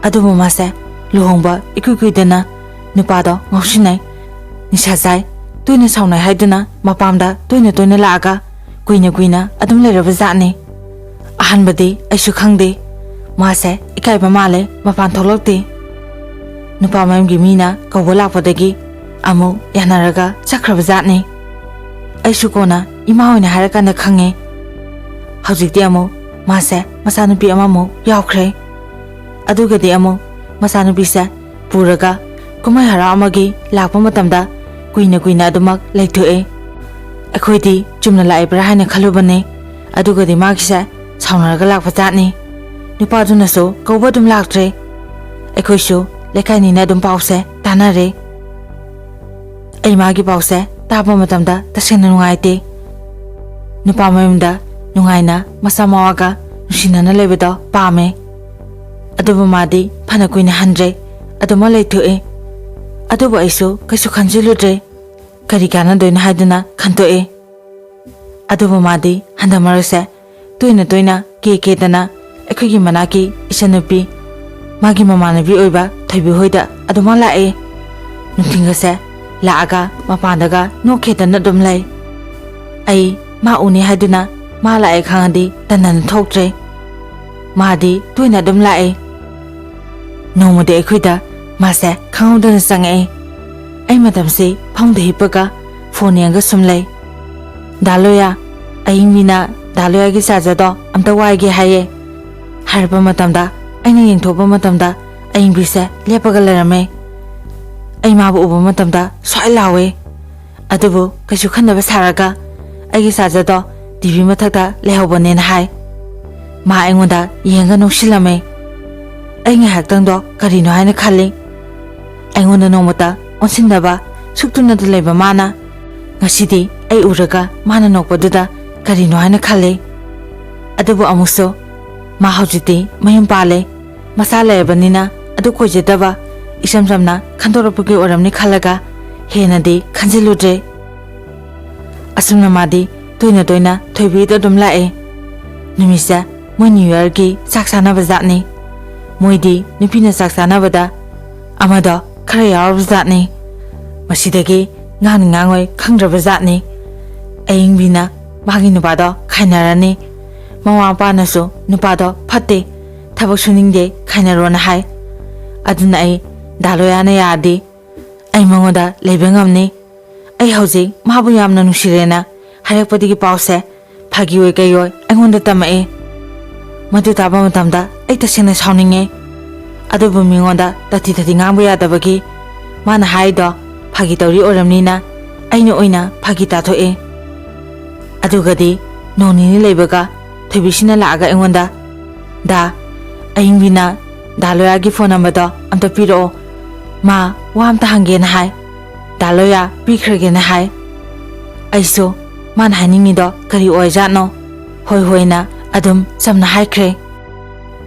ꯑꯗꯨꯕꯨ ꯃꯥꯁꯦ ꯂꯨꯍꯣꯡꯕ ꯏꯀꯨꯏ ꯀꯨꯏꯗꯅ ꯅꯨꯄꯥꯗꯣ ꯉꯥꯎꯁꯤꯟꯅꯩ, ꯅꯤꯁꯥ ꯆꯥꯏ, ꯇꯣꯏꯅ ꯁꯥꯎꯅꯩ ꯍꯥꯏꯗꯨꯅ ꯃꯄꯥꯝꯗ ꯇꯣꯏꯅ ꯇꯣꯏꯅ ꯂꯥꯛꯑꯒ ꯀꯨꯏꯅ ꯀꯨꯏꯅ ꯑꯗꯨꯝ ꯂꯩꯔꯕ ꯖꯥꯠꯅꯤ꯫ ꯑꯍꯥꯟꯕꯗꯤ ꯑꯩꯁꯨ ꯈꯪꯗꯦ꯫ ꯃꯥꯁꯦ ꯏꯀꯥꯏꯕ ꯃꯥꯜꯂꯦ, ꯃꯄꯥꯟ ꯊꯣꯛꯂꯛꯇꯦ꯫ ꯅꯨꯄꯥ ꯃꯌꯨꯝꯒꯤ ꯃꯤꯅ ꯀꯧꯕ ꯂꯥꯛꯄꯗꯒꯤ ꯑꯃꯨꯛ ꯌꯥꯅꯔꯒ ꯆꯠꯈ꯭ꯔꯕ ꯖꯥꯠꯅꯤ꯫ ꯑꯩꯁꯨ ꯀꯣꯟꯅ ꯏꯃꯥ ꯍꯣꯏꯅ ꯍꯥꯏꯔꯀꯥꯟꯗ ꯈꯪꯉꯦ꯫ ꯍꯧꯖꯤꯛꯇꯤ ꯑꯃꯨꯛ ꯃꯥꯁꯦ ꯃꯆꯥꯅꯨꯄꯤ ꯑꯃꯃꯨꯛ ꯌꯥꯎꯈ꯭ꯔꯦ꯫ ꯑꯗꯨꯒꯗꯤ ꯑꯃꯨꯛ ꯃꯆꯥꯅꯨꯄꯤꯁꯦ ꯄꯨꯔꯒ ꯀꯨꯝꯍꯩ ꯍꯔꯥꯎ ꯑꯃꯒꯤ ꯂꯥꯛꯄ ꯃꯇꯝꯗ ꯀꯨꯏꯅ ꯀꯨꯏꯅ ꯑꯗꯨꯃꯛ ꯂꯩꯊꯣꯛꯑꯦ꯫ ꯑꯩꯈꯣꯏꯗꯤ ꯆꯨꯝꯅ ꯂꯥꯛꯏꯕ꯭ꯔꯥ ꯍꯥꯏꯅ ꯈꯜꯂꯨꯕꯅꯦ꯫ ꯑꯗꯨꯒꯗꯤ ꯃꯥꯒꯤꯁꯦ ꯁꯥꯎꯅꯔꯒ ꯂꯥꯛꯄ ꯖꯥꯠꯅꯤ꯫ ꯅꯨꯄꯥꯗꯨꯅꯁꯨ ꯀꯧꯕ ꯑꯗꯨꯝ ꯂꯥꯛꯇ꯭ꯔꯦ꯫ ꯑꯩꯈꯣꯏꯁꯨ ꯂꯩꯀꯥꯏꯅꯤꯅ ꯑꯗꯨꯝ ꯄꯥꯎꯁꯦ ꯇꯥꯅꯔꯦ꯫ ꯑꯩ ꯃꯥꯒꯤ ꯄꯥꯎꯁꯦ ꯇꯥꯕ ꯃꯇꯝꯗ ꯇꯁꯦꯡꯅ ꯅꯨꯡꯉꯥꯏꯇꯦ꯫ ꯅꯨꯄꯥ ꯃꯌꯨꯝꯗ ꯅꯨꯡꯉꯥꯏꯅ ꯃꯆꯥ ꯃꯋꯥꯒ ꯅꯨꯡꯁꯤꯅꯅ ꯂꯩꯕꯗꯣ ꯄꯥꯝꯃꯦ꯫ ꯑꯗꯨꯕꯨ ꯃꯥꯗꯤ ꯐꯅ ꯀꯨꯏꯅ ꯍꯟꯗ꯭ꯔꯦ, ꯑꯗꯨꯃꯛ ꯂꯩꯊꯣꯛꯑꯦ꯫ ꯑꯗꯨꯕꯨ ꯑꯩꯁꯨ ꯀꯩꯁꯨ ꯈꯟꯖꯤꯜꯂꯨꯗ꯭ꯔꯦ꯫ ꯀꯔꯤ ꯀꯥꯟꯅꯗꯣꯏꯅꯣ ꯍꯥꯏꯗꯨꯅ ꯈꯟꯇꯣꯛꯑꯦ꯫ ꯑꯗꯨꯕꯨ ꯃꯥꯗꯤ ꯍꯟꯗꯛ ꯃꯔꯛꯁꯦ ꯇꯣꯏꯅ ꯇꯣꯏꯅ ꯀꯦ ꯀꯦꯗꯅ ꯑꯩꯈꯣꯏꯒꯤ ꯃꯅꯥꯛꯀꯤ ꯏꯆꯟꯅꯨꯄꯤ, ꯃꯥꯒꯤ ꯃꯃꯥꯟꯅꯕꯤ ꯑꯣꯏꯕ ꯊꯣꯏꯕꯤ ꯍꯣꯏꯗ ꯑꯗꯨꯃꯛ ꯂꯥꯛꯑꯦ꯫ ꯅꯨꯡꯊꯤꯟꯒꯁꯦ ꯂꯥꯛꯑꯒ ꯃꯄꯥꯟꯗꯒ ꯅꯣꯛꯈꯦꯗꯅ ꯑꯗꯨꯝ ꯂꯩ꯫ ꯑꯩ ꯃꯥ ꯎꯅꯤ ꯍꯥꯏꯗꯨꯅ ꯃꯥ ꯂꯥꯛꯑꯦ ꯈꯪꯉꯗꯤ ꯇꯟꯗꯅ ꯊꯣꯛꯇ꯭ꯔꯦ꯫ ꯃꯥꯗꯤ ꯇꯣꯏꯅ ꯑꯗꯨꯝ ꯂꯥꯛꯑꯦ꯫ ꯅꯣꯡꯃꯗꯤ ꯑꯩꯈꯣꯏꯗ ꯃꯥꯁꯦ ꯈꯪꯍꯧꯗꯅ ꯆꯪꯉꯛꯑꯦ꯫ ꯑꯩ ꯃꯇꯝꯁꯤ ꯐꯃꯨꯡꯗ ꯍꯤꯞꯄꯒ ꯐꯣꯟ ꯌꯦꯡꯉꯒ ꯁꯨꯝ ꯂꯩ꯫ "ꯗꯥ ꯂꯣꯌꯥ, ꯑꯏꯪꯕꯤꯅ ꯗꯥ ꯂꯣꯌꯥꯒꯤ ꯆꯥꯔꯖꯔꯗꯣ ꯑꯝꯇ ꯋꯥꯏꯒꯦ ꯍꯥꯏꯌꯦ" ꯍꯥꯏꯔꯛꯄ ꯃꯇꯝꯗ, ꯑꯩꯅ ꯌꯦꯡꯊꯣꯛꯄ ꯃꯇꯝꯗ ꯑꯏꯪꯕꯤꯁꯦ ꯂꯦꯞꯄꯒ ꯂꯩꯔꯝꯃꯦ꯫ ꯑꯩ ꯃꯥꯕꯨ ꯎꯕ ꯃꯇꯝꯗ ꯁ꯭ꯋꯥꯏ ꯂꯥꯎꯋꯦ꯫ ꯑꯗꯨꯕꯨ ꯀꯩꯁꯨ ꯈꯟꯗꯕ ꯁꯥꯔꯒ ꯑꯩꯒꯤ ꯆꯥꯔꯖꯔꯗꯣ ꯇꯤ ꯚꯤ ꯃꯊꯛꯇ ꯂꯩꯍꯧꯕꯅꯦꯅ ꯍꯥꯏ꯫ ꯃꯥ ꯑꯩꯉꯣꯟꯗ ꯌꯦꯡꯉꯒ ꯅꯣꯛꯁꯤꯜꯂꯝꯃꯦ꯫ ꯑꯩ ꯉꯥꯏꯍꯥꯛꯇꯪꯗꯣ ꯀꯔꯤꯅꯣ ꯍꯥꯏꯅ ꯈꯜꯂꯤ꯫ ꯑꯩꯉꯣꯟꯗ ꯅꯣꯡꯃꯇ ꯑꯣꯟꯁꯤꯟꯗꯕ, ꯁꯨꯛꯇꯨꯅꯇ ꯂꯩꯕ ꯃꯥꯅ ꯉꯁꯤꯗꯤ ꯑꯩ ꯎꯔꯒ ꯃꯥꯅ ꯅꯣꯛꯄꯗꯨꯗ ꯀꯔꯤꯅꯣ ꯍꯥꯏꯅ ꯈꯜꯂꯤ꯫ ꯑꯗꯨꯕꯨ ꯑꯃꯨꯛꯁꯨ ꯃꯥ ꯍꯧꯖꯤꯛꯇꯤ ꯃꯌꯨꯝ ꯄꯥꯜꯂꯦ꯫ ꯃꯆꯥ ꯂꯩꯔꯕꯅꯤꯅ ꯑꯗꯨ ꯀꯣꯏꯖꯗꯕ, ꯏꯆꯝ ꯆꯝꯅ ꯈꯟꯗꯣꯔꯛꯄꯒꯤ ꯑꯣꯏꯔꯝꯅꯤ ꯈꯜꯂꯒ ꯍꯦꯟꯅꯗꯤ ꯈꯟꯖꯤꯜꯂꯨꯗ꯭ꯔꯦ꯫ ꯑꯁꯨꯝꯅ ꯃꯥꯗꯤ ꯇꯣꯏꯅ ꯇꯣꯏꯅ ꯊꯣꯏꯕꯤꯗ ꯑꯗꯨꯝ ꯂꯥꯛꯑꯦ꯫ ꯅꯨꯃꯤꯠꯁꯦ ꯃꯣꯏ ꯅ꯭ꯌꯨ ꯌꯔꯒꯤ ꯆꯥꯛ ꯆꯥꯅꯕ ꯖꯥꯠꯅꯤ꯫ ꯃꯣꯏꯗꯤ ꯅꯨꯄꯤꯅ ꯆꯥꯛ ꯆꯥꯅꯕꯗ ꯑꯃꯗꯣ ꯈꯔ ꯌꯥꯎꯔꯕ ꯖꯥꯠꯅꯤ꯫ ꯃꯁꯤꯗꯒꯤ ꯉꯥꯡꯅꯤ ꯉꯥꯡꯉꯣꯏ ꯈꯪꯗ꯭ꯔꯕ ꯖꯥꯠꯅꯤ꯫ ꯑꯌꯤꯡꯕꯤꯅ ꯃꯥꯒꯤ ꯅꯨꯄꯥꯗꯣ ꯈꯥꯏꯅꯔꯅꯤ꯫ ꯃꯃꯥ ꯃꯄꯥꯅꯁꯨ ꯅꯨꯄꯥꯗꯣ ꯐꯠꯇꯦ, ꯊꯕꯛ ꯁꯨꯅꯤꯡꯗꯦ, ꯈꯥꯏꯅꯔꯣꯅ ꯍꯥꯏ꯫ ꯑꯗꯨꯅ ꯑꯩ ꯗꯥ ꯂꯣꯌꯥꯅ ꯌꯥꯔꯗꯤ ꯑꯩ ꯃꯉꯣꯟꯗ ꯂꯩꯕ ꯉꯝꯅꯤ꯫ ꯑꯩ ꯍꯧꯖꯤꯛ ꯃꯥꯕꯨ ꯌꯥꯝꯅ ꯅꯨꯡꯁꯤꯔꯦꯅ ꯍꯥꯏꯔꯛꯄꯗꯒꯤ ꯄꯥꯎꯁꯦ ꯐꯥꯒꯤ ꯑꯣꯏ ꯀꯩ ꯑꯣꯏ ꯑꯩꯉꯣꯟꯗ ꯇꯝꯃꯛꯑꯦ꯫ ꯃꯗꯨ ꯇꯥꯕ ꯃꯇꯝꯗ ꯑꯩ ꯇꯁꯦꯡꯅ ꯁꯥꯎꯅꯤꯡꯉꯦ꯫ ꯑꯗꯨꯕꯨ ꯃꯤꯉꯣꯟꯗ ꯇꯥꯊꯤ ꯇꯥꯊꯤ ꯉꯥꯡꯕ ꯌꯥꯗꯕꯒꯤ ꯃꯥꯅ ꯍꯥꯏꯗꯣ ꯐꯥꯒꯤ ꯇꯧꯔꯤ ꯑꯣꯏꯔꯝꯅꯤꯅ ꯑꯩꯅ ꯑꯣꯏꯅ ꯐꯥꯒꯤ ꯇꯥꯊꯣꯛꯑꯦ꯫ ꯑꯗꯨꯒꯗꯤ ꯅꯣꯡ ꯅꯤꯅꯤ ꯂꯩꯕꯒ ꯊꯣꯏꯕꯤꯁꯤꯅ ꯂꯥꯛꯑꯒ ꯑꯩꯉꯣꯟꯗ, "ꯗꯥ, ꯑꯌꯤꯡꯕꯤꯅ ꯗꯥ ꯂꯣꯌꯥꯒꯤ ꯐꯣꯟ ꯅꯝꯕꯔꯗꯣ ꯑꯝꯇ ꯄꯤꯔꯛꯑꯣ꯫ ꯃꯥ ꯋꯥ ꯑꯝꯇ ꯍꯪꯒꯦꯅ ꯍꯥꯏ꯫ ꯗꯥ ꯂꯣꯌꯥ ꯄꯤꯈ꯭ꯔꯒꯦꯅ ꯍꯥꯏ꯫" ꯑꯩꯁꯨ ꯃꯥꯅ ꯍꯥꯏꯅꯤꯡꯉꯤꯗꯣ ꯀꯔꯤ ꯑꯣꯏꯖꯥꯠꯅꯣ? ꯍꯣꯏ ꯍꯣꯏꯅ ꯑꯗꯨꯝ ꯆꯝꯅ ꯍꯥꯏꯈ꯭ꯔꯦ꯫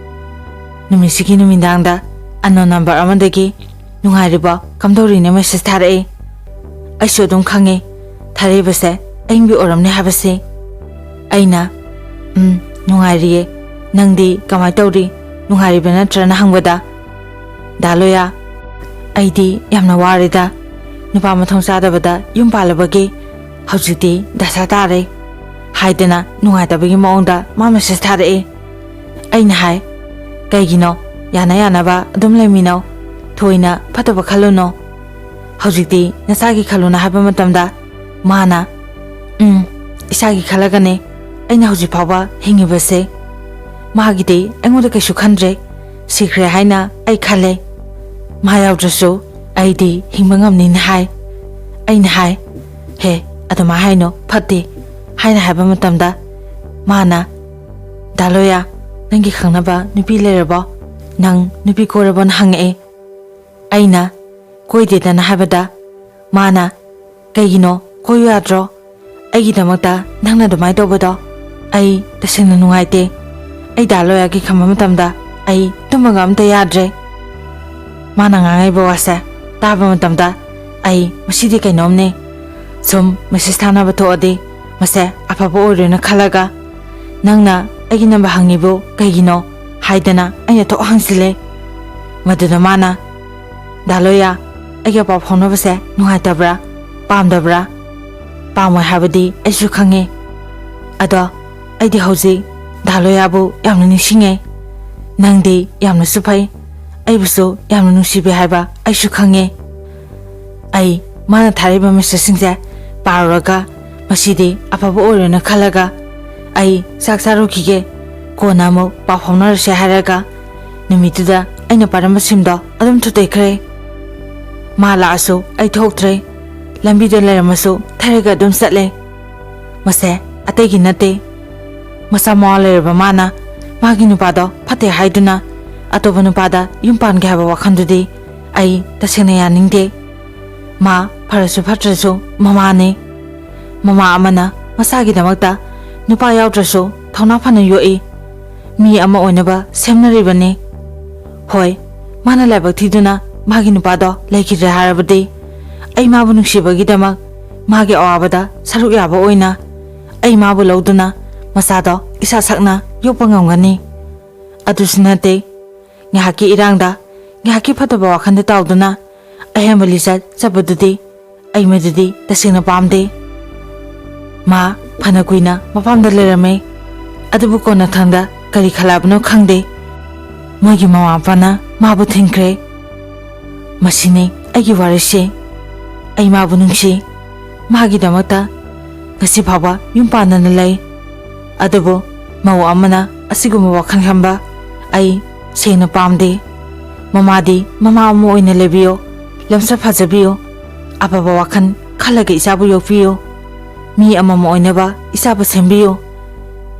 ꯅꯨꯃꯤꯠꯁꯤꯒꯤ ꯅꯨꯃꯤꯗꯥꯡꯗ unknown number ꯑꯃꯗꯒꯤ "ꯅꯨꯡꯉꯥꯏꯔꯤꯕꯣ? ꯀꯝꯗꯧꯔꯤꯅꯦ?" ꯃꯦꯁꯦꯖ ꯊꯥꯔꯛꯑꯦ꯫ ꯑꯩꯁꯨ ꯑꯗꯨꯝ ꯈꯪꯉꯦ ꯊꯥꯔꯛꯏꯕꯁꯦ ꯑꯌꯤꯡꯕꯤ ꯑꯣꯏꯔꯝꯅꯤ ꯍꯥꯏꯕꯁꯦ꯫ ꯑꯩꯅ, "ꯎꯝ, ꯅꯨꯡꯉꯥꯏꯔꯤꯌꯦ꯫ ꯅꯪꯗꯤ ꯀꯃꯥꯏ ꯇꯧꯔꯤ? ꯅꯨꯡꯉꯥꯏꯔꯤꯕ ꯅꯠꯇ꯭ꯔꯅ?" ꯍꯪꯕꯗ, "ꯗꯥ ꯂꯣꯌꯥ, ꯑꯩꯗꯤ ꯌꯥꯝꯅ ꯋꯥꯔꯦꯗ꯫ ꯅꯨꯄꯥ ꯃꯊꯣꯡ ꯆꯥꯗꯕꯗ ꯌꯨꯝ ꯄꯥꯜꯂꯕꯒꯤ ꯍꯧꯖꯤꯛꯇꯤ ꯗꯁꯥ ꯇꯥꯔꯦ" ꯍꯥꯏꯗꯅ ꯅꯨꯡꯉꯥꯏꯇꯕꯒꯤ ꯃꯑꯣꯡꯗ ꯃꯥ ꯃꯦꯁꯦꯖ ꯊꯥꯔꯛꯑꯦ꯫ ꯑꯩꯅ ꯍꯥꯏ, "ꯀꯩꯒꯤꯅꯣ? ꯌꯥꯅ ꯌꯥꯅꯕ ꯑꯗꯨꯝ ꯂꯩꯃꯤꯟꯅꯧ꯫ ꯊꯣꯏꯅ ꯐꯠꯇꯕ ꯈꯜꯂꯨꯅꯣ꯫ ꯍꯧꯖꯤꯛꯇꯤ ꯅꯆꯥꯒꯤ ꯈꯜꯂꯨꯅ" ꯍꯥꯏꯕ ꯃꯇꯝꯗ ꯃꯥꯅ, "ꯎꯝ, ꯏꯁꯥꯒꯤ ꯈꯜꯂꯒꯅꯦ ꯑꯩꯅ ꯍꯧꯖꯤꯛ ꯐꯥꯎꯕ ꯍꯤꯡꯉꯤꯕꯁꯦ꯫ ꯃꯥꯒꯤꯗꯤ ꯑꯩꯉꯣꯟꯗ ꯀꯩꯁꯨ ꯈꯟꯗ꯭ꯔꯦ꯫ ꯁꯤꯈ꯭ꯔꯦ ꯍꯥꯏꯅ ꯑꯩ ꯈꯜꯂꯦ꯫ ꯃꯥ ꯌꯥꯎꯗ꯭ꯔꯁꯨ ꯑꯩꯗꯤ ꯍꯤꯡꯕ ꯉꯝꯅꯤꯅ" ꯍꯥꯏ꯫ ꯑꯩꯅ ꯍꯥꯏ, "ꯍꯦ, ꯑꯗꯨꯃꯥꯏ ꯍꯥꯏꯅꯣ, ꯐꯠꯇꯦ" ꯍꯥꯏꯅ ꯍꯥꯏꯕ ꯃꯇꯝꯗ ꯃꯥꯅ, "ꯗꯥ ꯂꯣꯌꯥ, ꯅꯪꯒꯤ ꯈꯪꯅꯕ ꯅꯨꯄꯤ ꯂꯩꯔꯕꯣ? ꯅꯪ ꯅꯨꯄꯤ ꯀꯣꯏꯔꯕꯣꯅ?" ꯍꯪꯉꯛꯑꯦ꯫ ꯑꯩꯅ ꯀꯣꯏꯗꯦꯗꯅ ꯍꯥꯏꯕꯗ ꯃꯥꯅ, "ꯀꯩꯒꯤꯅꯣ? ꯀꯣꯏꯌꯨ ꯌꯥꯗ꯭ꯔꯣ? ꯑꯩꯒꯤꯗꯃꯛꯇ ꯅꯪꯅ ꯑꯗꯨꯃꯥꯏꯅ ꯇꯧꯕꯗꯣ ꯑꯩ ꯇꯁꯦꯡꯅ ꯅꯨꯡꯉꯥꯏꯇꯦ꯫ ꯑꯩ ꯗꯥ ꯂꯣꯌꯥꯒꯤ ꯈꯟꯕ ꯃꯇꯝꯗ ꯑꯩ ꯇꯨꯝꯕꯒ ꯑꯝꯇ ꯌꯥꯗ꯭ꯔꯦ"꯫ ꯃꯥꯅ ꯉꯥꯡꯉꯛꯏꯕ ꯋꯥꯁꯦ ꯇꯥꯕ ꯃꯇꯝꯗ ꯑꯩ ꯃꯁꯤꯗꯤ ꯀꯩꯅꯣꯝꯅꯤ꯫ ꯁꯨꯝ ꯃꯦꯁꯦꯖ ꯊꯥꯅꯕ ꯊꯣꯛꯑꯗꯤ ꯃꯁꯦ ꯑꯐꯕ ꯑꯣꯏꯔꯣꯏꯅ ꯈꯜꯂꯒ, ꯅꯪꯅ ꯑꯩꯒꯤ ꯅꯝꯕꯔ ꯍꯪꯉꯤꯕꯨ ꯀꯩꯒꯤꯅꯣ ꯍꯥꯏꯗꯅ ꯑꯩꯅ ꯊꯣꯛ ꯍꯪꯁꯤꯜꯂꯦ꯫ ꯃꯗꯨꯗ ꯃꯥꯅ, "ꯗꯥ ꯂꯣꯌꯥ, ꯑꯩꯒ ꯄꯥꯎ ꯐꯥꯎꯅꯕꯁꯦ ꯅꯨꯡꯉꯥꯏꯇꯕ꯭ꯔꯥ? ꯄꯥꯝꯗꯕ꯭ꯔꯥ? ꯄꯥꯝꯃꯣꯏ ꯍꯥꯏꯕꯗꯤ ꯑꯩꯁꯨ ꯈꯪꯉꯦ꯫ ꯑꯗꯣ ꯑꯩꯗꯤ ꯍꯧꯖꯤꯛ ꯗꯥ ꯂꯣꯌꯥꯕꯨ ꯌꯥꯝꯅ ꯅꯤꯡꯁꯤꯡꯉꯦ꯫ ꯅꯪꯗꯤ ꯌꯥꯝꯅꯁꯨ ꯐꯩ, ꯑꯩꯕꯨꯁꯨ ꯌꯥꯝꯅ ꯅꯨꯡꯁꯤꯕꯤ ꯍꯥꯏꯕ ꯑꯩꯁꯨ ꯈꯪꯉꯦ꯫" ꯑꯩ ꯃꯥꯅ ꯊꯥꯔꯛꯏꯕ ꯃꯦꯁꯦꯖꯁꯤꯡꯁꯦ ꯄꯥꯔꯨꯔꯒ ꯃꯁꯤꯗꯤ ꯑꯐꯕ ꯑꯣꯏꯔꯣꯏꯅ ꯈꯜꯂꯒ ꯑꯩ ꯆꯥꯛ ꯆꯥꯔꯨꯈꯤꯒꯦ, ꯀꯣꯟꯅ ꯑꯃꯨꯛ ꯄꯥꯎ ꯐꯥꯎꯅꯔꯁꯦ ꯍꯥꯏꯔꯒ ꯅꯨꯃꯤꯠꯇꯨꯗ ꯑꯩꯅ ꯄꯥꯏꯔꯝꯕ ꯁꯤꯝꯗꯣ ꯑꯗꯨꯝ ꯊꯨꯗꯦꯛꯈ꯭ꯔꯦ꯫ ꯃꯥ ꯂꯥꯛꯑꯁꯨ ꯑꯩ ꯊꯣꯛꯇ꯭ꯔꯦ, ꯂꯝꯕꯤꯗ ꯂꯩꯔꯝꯃꯁꯨ ꯊꯩꯔꯒ ꯑꯗꯨꯝ ꯆꯠꯂꯦ꯫ ꯃꯁꯦ ꯑꯇꯩꯒꯤ ꯅꯠꯇꯦ, ꯃꯆꯥ ꯃꯋꯥ ꯂꯩꯔꯕ ꯃꯥꯅ ꯃꯥꯒꯤ ꯅꯨꯄꯥꯗꯣ ꯐꯠꯇꯦ ꯍꯥꯏꯗꯨꯅ ꯑꯇꯣꯞꯄ ꯅꯨꯄꯥꯗ ꯌꯨꯝ ꯄꯥꯟꯒꯦ ꯍꯥꯏꯕ ꯋꯥꯈꯜꯗꯨꯗꯤ ꯑꯩ ꯇꯁꯦꯡꯅ ꯌꯥꯅꯤꯡꯗꯦ꯫ ꯃꯥ ꯐꯔꯁꯨ ꯐꯠꯇ꯭ꯔꯁꯨ ꯃꯃꯥꯅꯤ꯫ ꯃꯃꯥ ꯑꯃꯅ ꯃꯆꯥꯒꯤꯗꯃꯛꯇ ꯅꯨꯄꯥ ꯌꯥꯎꯗ꯭ꯔꯁꯨ ꯊꯧꯅꯥ ꯐꯅ ꯌꯣꯛꯏ꯫ ꯃꯤ ꯑꯃ ꯑꯣꯏꯅꯕ ꯁꯦꯝꯅꯔꯤꯕꯅꯤ꯫ ꯍꯣꯏ, ꯃꯥꯅ ꯂꯥꯏꯕꯛ ꯊꯤꯗꯨꯅ ꯃꯥꯒꯤ ꯅꯨꯄꯥꯗꯣ ꯂꯩꯈꯤꯗ꯭ꯔꯦ ꯍꯥꯏꯔꯕꯗꯤ ꯑꯩ ꯃꯥꯕꯨ ꯅꯨꯡꯁꯤꯕꯒꯤꯗꯃꯛ ꯃꯥꯒꯤ ꯑꯋꯥꯕꯗ ꯁꯔꯨꯛ ꯌꯥꯕ ꯑꯣꯏꯅ ꯑꯩ ꯃꯥꯕꯨ ꯂꯧꯗꯨꯅ ꯃꯆꯥꯗꯣ ꯏꯁꯥ ꯁꯛꯅ ꯌꯣꯛꯄ ꯉꯝꯒꯅꯤ꯫ ꯑꯗꯨꯁꯨ ꯅꯠꯇꯦ, ꯉꯥꯏꯍꯥꯛꯀꯤ ꯏꯔꯥꯡꯗ, ꯉꯥꯏꯍꯥꯛꯀꯤ ꯐꯠꯇꯕ ꯋꯥꯈꯜꯗ ꯇꯥꯎꯗꯨꯅ ꯑꯍꯦꯟꯕ ꯂꯤꯆꯠ ꯆꯠꯄꯗꯨꯗꯤ ꯑꯩ ꯃꯗꯨꯗꯤ ꯇꯁꯦꯡꯅ ꯄꯥꯝꯗꯦ꯫ ꯃꯥ ꯐꯅ ꯀꯨꯏꯅ ꯃꯄꯥꯝꯗ ꯂꯩꯔꯝꯃꯦ, ꯑꯗꯨꯕꯨ ꯀꯣꯟꯅꯊꯪꯗ ꯀꯔꯤ ꯈꯜꯂꯛꯑꯕꯅꯣ ꯈꯪꯗꯦ, ꯃꯣꯏꯒꯤ ꯃꯃꯥ ꯃꯄꯥꯅ ꯃꯥꯕꯨ ꯊꯤꯡꯈ꯭ꯔꯦ꯫ ꯃꯁꯤꯅꯤ ꯑꯩꯒꯤ ꯋꯥꯔꯤꯁꯤ꯫ ꯑꯩ ꯃꯥꯕꯨ ꯅꯨꯡꯁꯤ, ꯃꯥꯒꯤꯗꯃꯛꯇ ꯉꯁꯤ ꯐꯥꯎꯕ ꯌꯨꯝ ꯄꯥꯟꯗꯅ ꯂꯩ꯫ ꯑꯗꯨꯕꯨ ꯃꯧ ꯑꯃꯅ ꯑꯁꯤꯒꯨꯝꯕ ꯋꯥꯈꯜ ꯈꯟꯕ ꯑꯩ ꯁꯦꯡꯅ ꯄꯥꯝꯗꯦ꯫ ꯃꯃꯥꯗꯤ ꯃꯃꯥ ꯑꯃ ꯑꯣꯏꯅ ꯂꯩꯕꯤꯌꯨ, ꯂꯝꯆꯠ ꯐꯖꯕꯤꯌꯨ, ꯑꯐꯕ ꯋꯥꯈꯜ ꯈꯜꯂꯒ ꯏꯆꯥꯕꯨ ꯌꯣꯛꯄꯤꯌꯨ, ꯃꯤ ꯑꯃꯃꯝ ꯑꯣꯏꯅꯕ ꯏꯆꯥꯕꯨ ꯁꯦꯝꯕꯤꯌꯨ꯫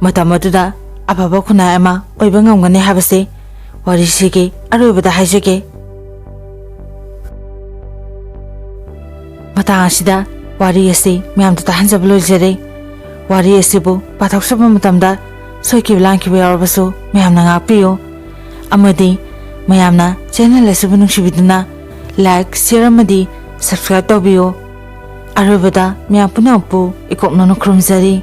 ꯃꯇꯝ ꯑꯗꯨꯗ ꯑꯐꯕ ꯈꯨꯟꯅꯥꯏ ꯑꯃ ꯑꯣꯏꯕ ꯉꯝꯒꯅꯤ ꯍꯥꯏꯕꯁꯤ ꯋꯥꯔꯤꯁꯤꯒꯤ ꯑꯔꯣꯏꯕꯗ ꯍꯥꯏꯖꯒꯦ꯫ ꯃꯇꯥꯡ ꯑꯁꯤꯗ ꯋꯥꯔꯤ ꯑꯁꯤ ꯃꯌꯥꯝꯗ ꯇꯥꯍꯟꯖꯕ ꯂꯣꯏꯖꯔꯦ꯫ ꯋꯥꯔꯤ ꯑꯁꯤꯕꯨ ꯄꯥꯊꯣꯛꯆꯕ ꯃꯇꯝꯗ ꯁꯣꯏꯈꯤꯕ ꯂꯥꯟꯈꯤꯕ ꯌꯥꯎꯔꯕꯁꯨ ꯃꯌꯥꯝꯅ ꯉꯥꯛꯄꯤꯌꯨ꯫ ꯑꯃꯗꯤ ꯃꯌꯥꯝꯅ channel ꯑꯁꯤꯕꯨ ꯅꯨꯡꯁꯤꯕꯤꯗꯨꯅ like, share ꯑꯃꯗꯤ subscribe ꯇꯧꯕꯤꯌꯨ꯫ ꯑꯔꯣꯏꯕꯗ ꯃꯌꯥꯝ ꯄꯨꯝꯅꯃꯛꯄꯨ ꯏꯀꯣꯛꯅꯧꯅ ꯈꯨꯔꯨꯝꯖꯔꯤ꯫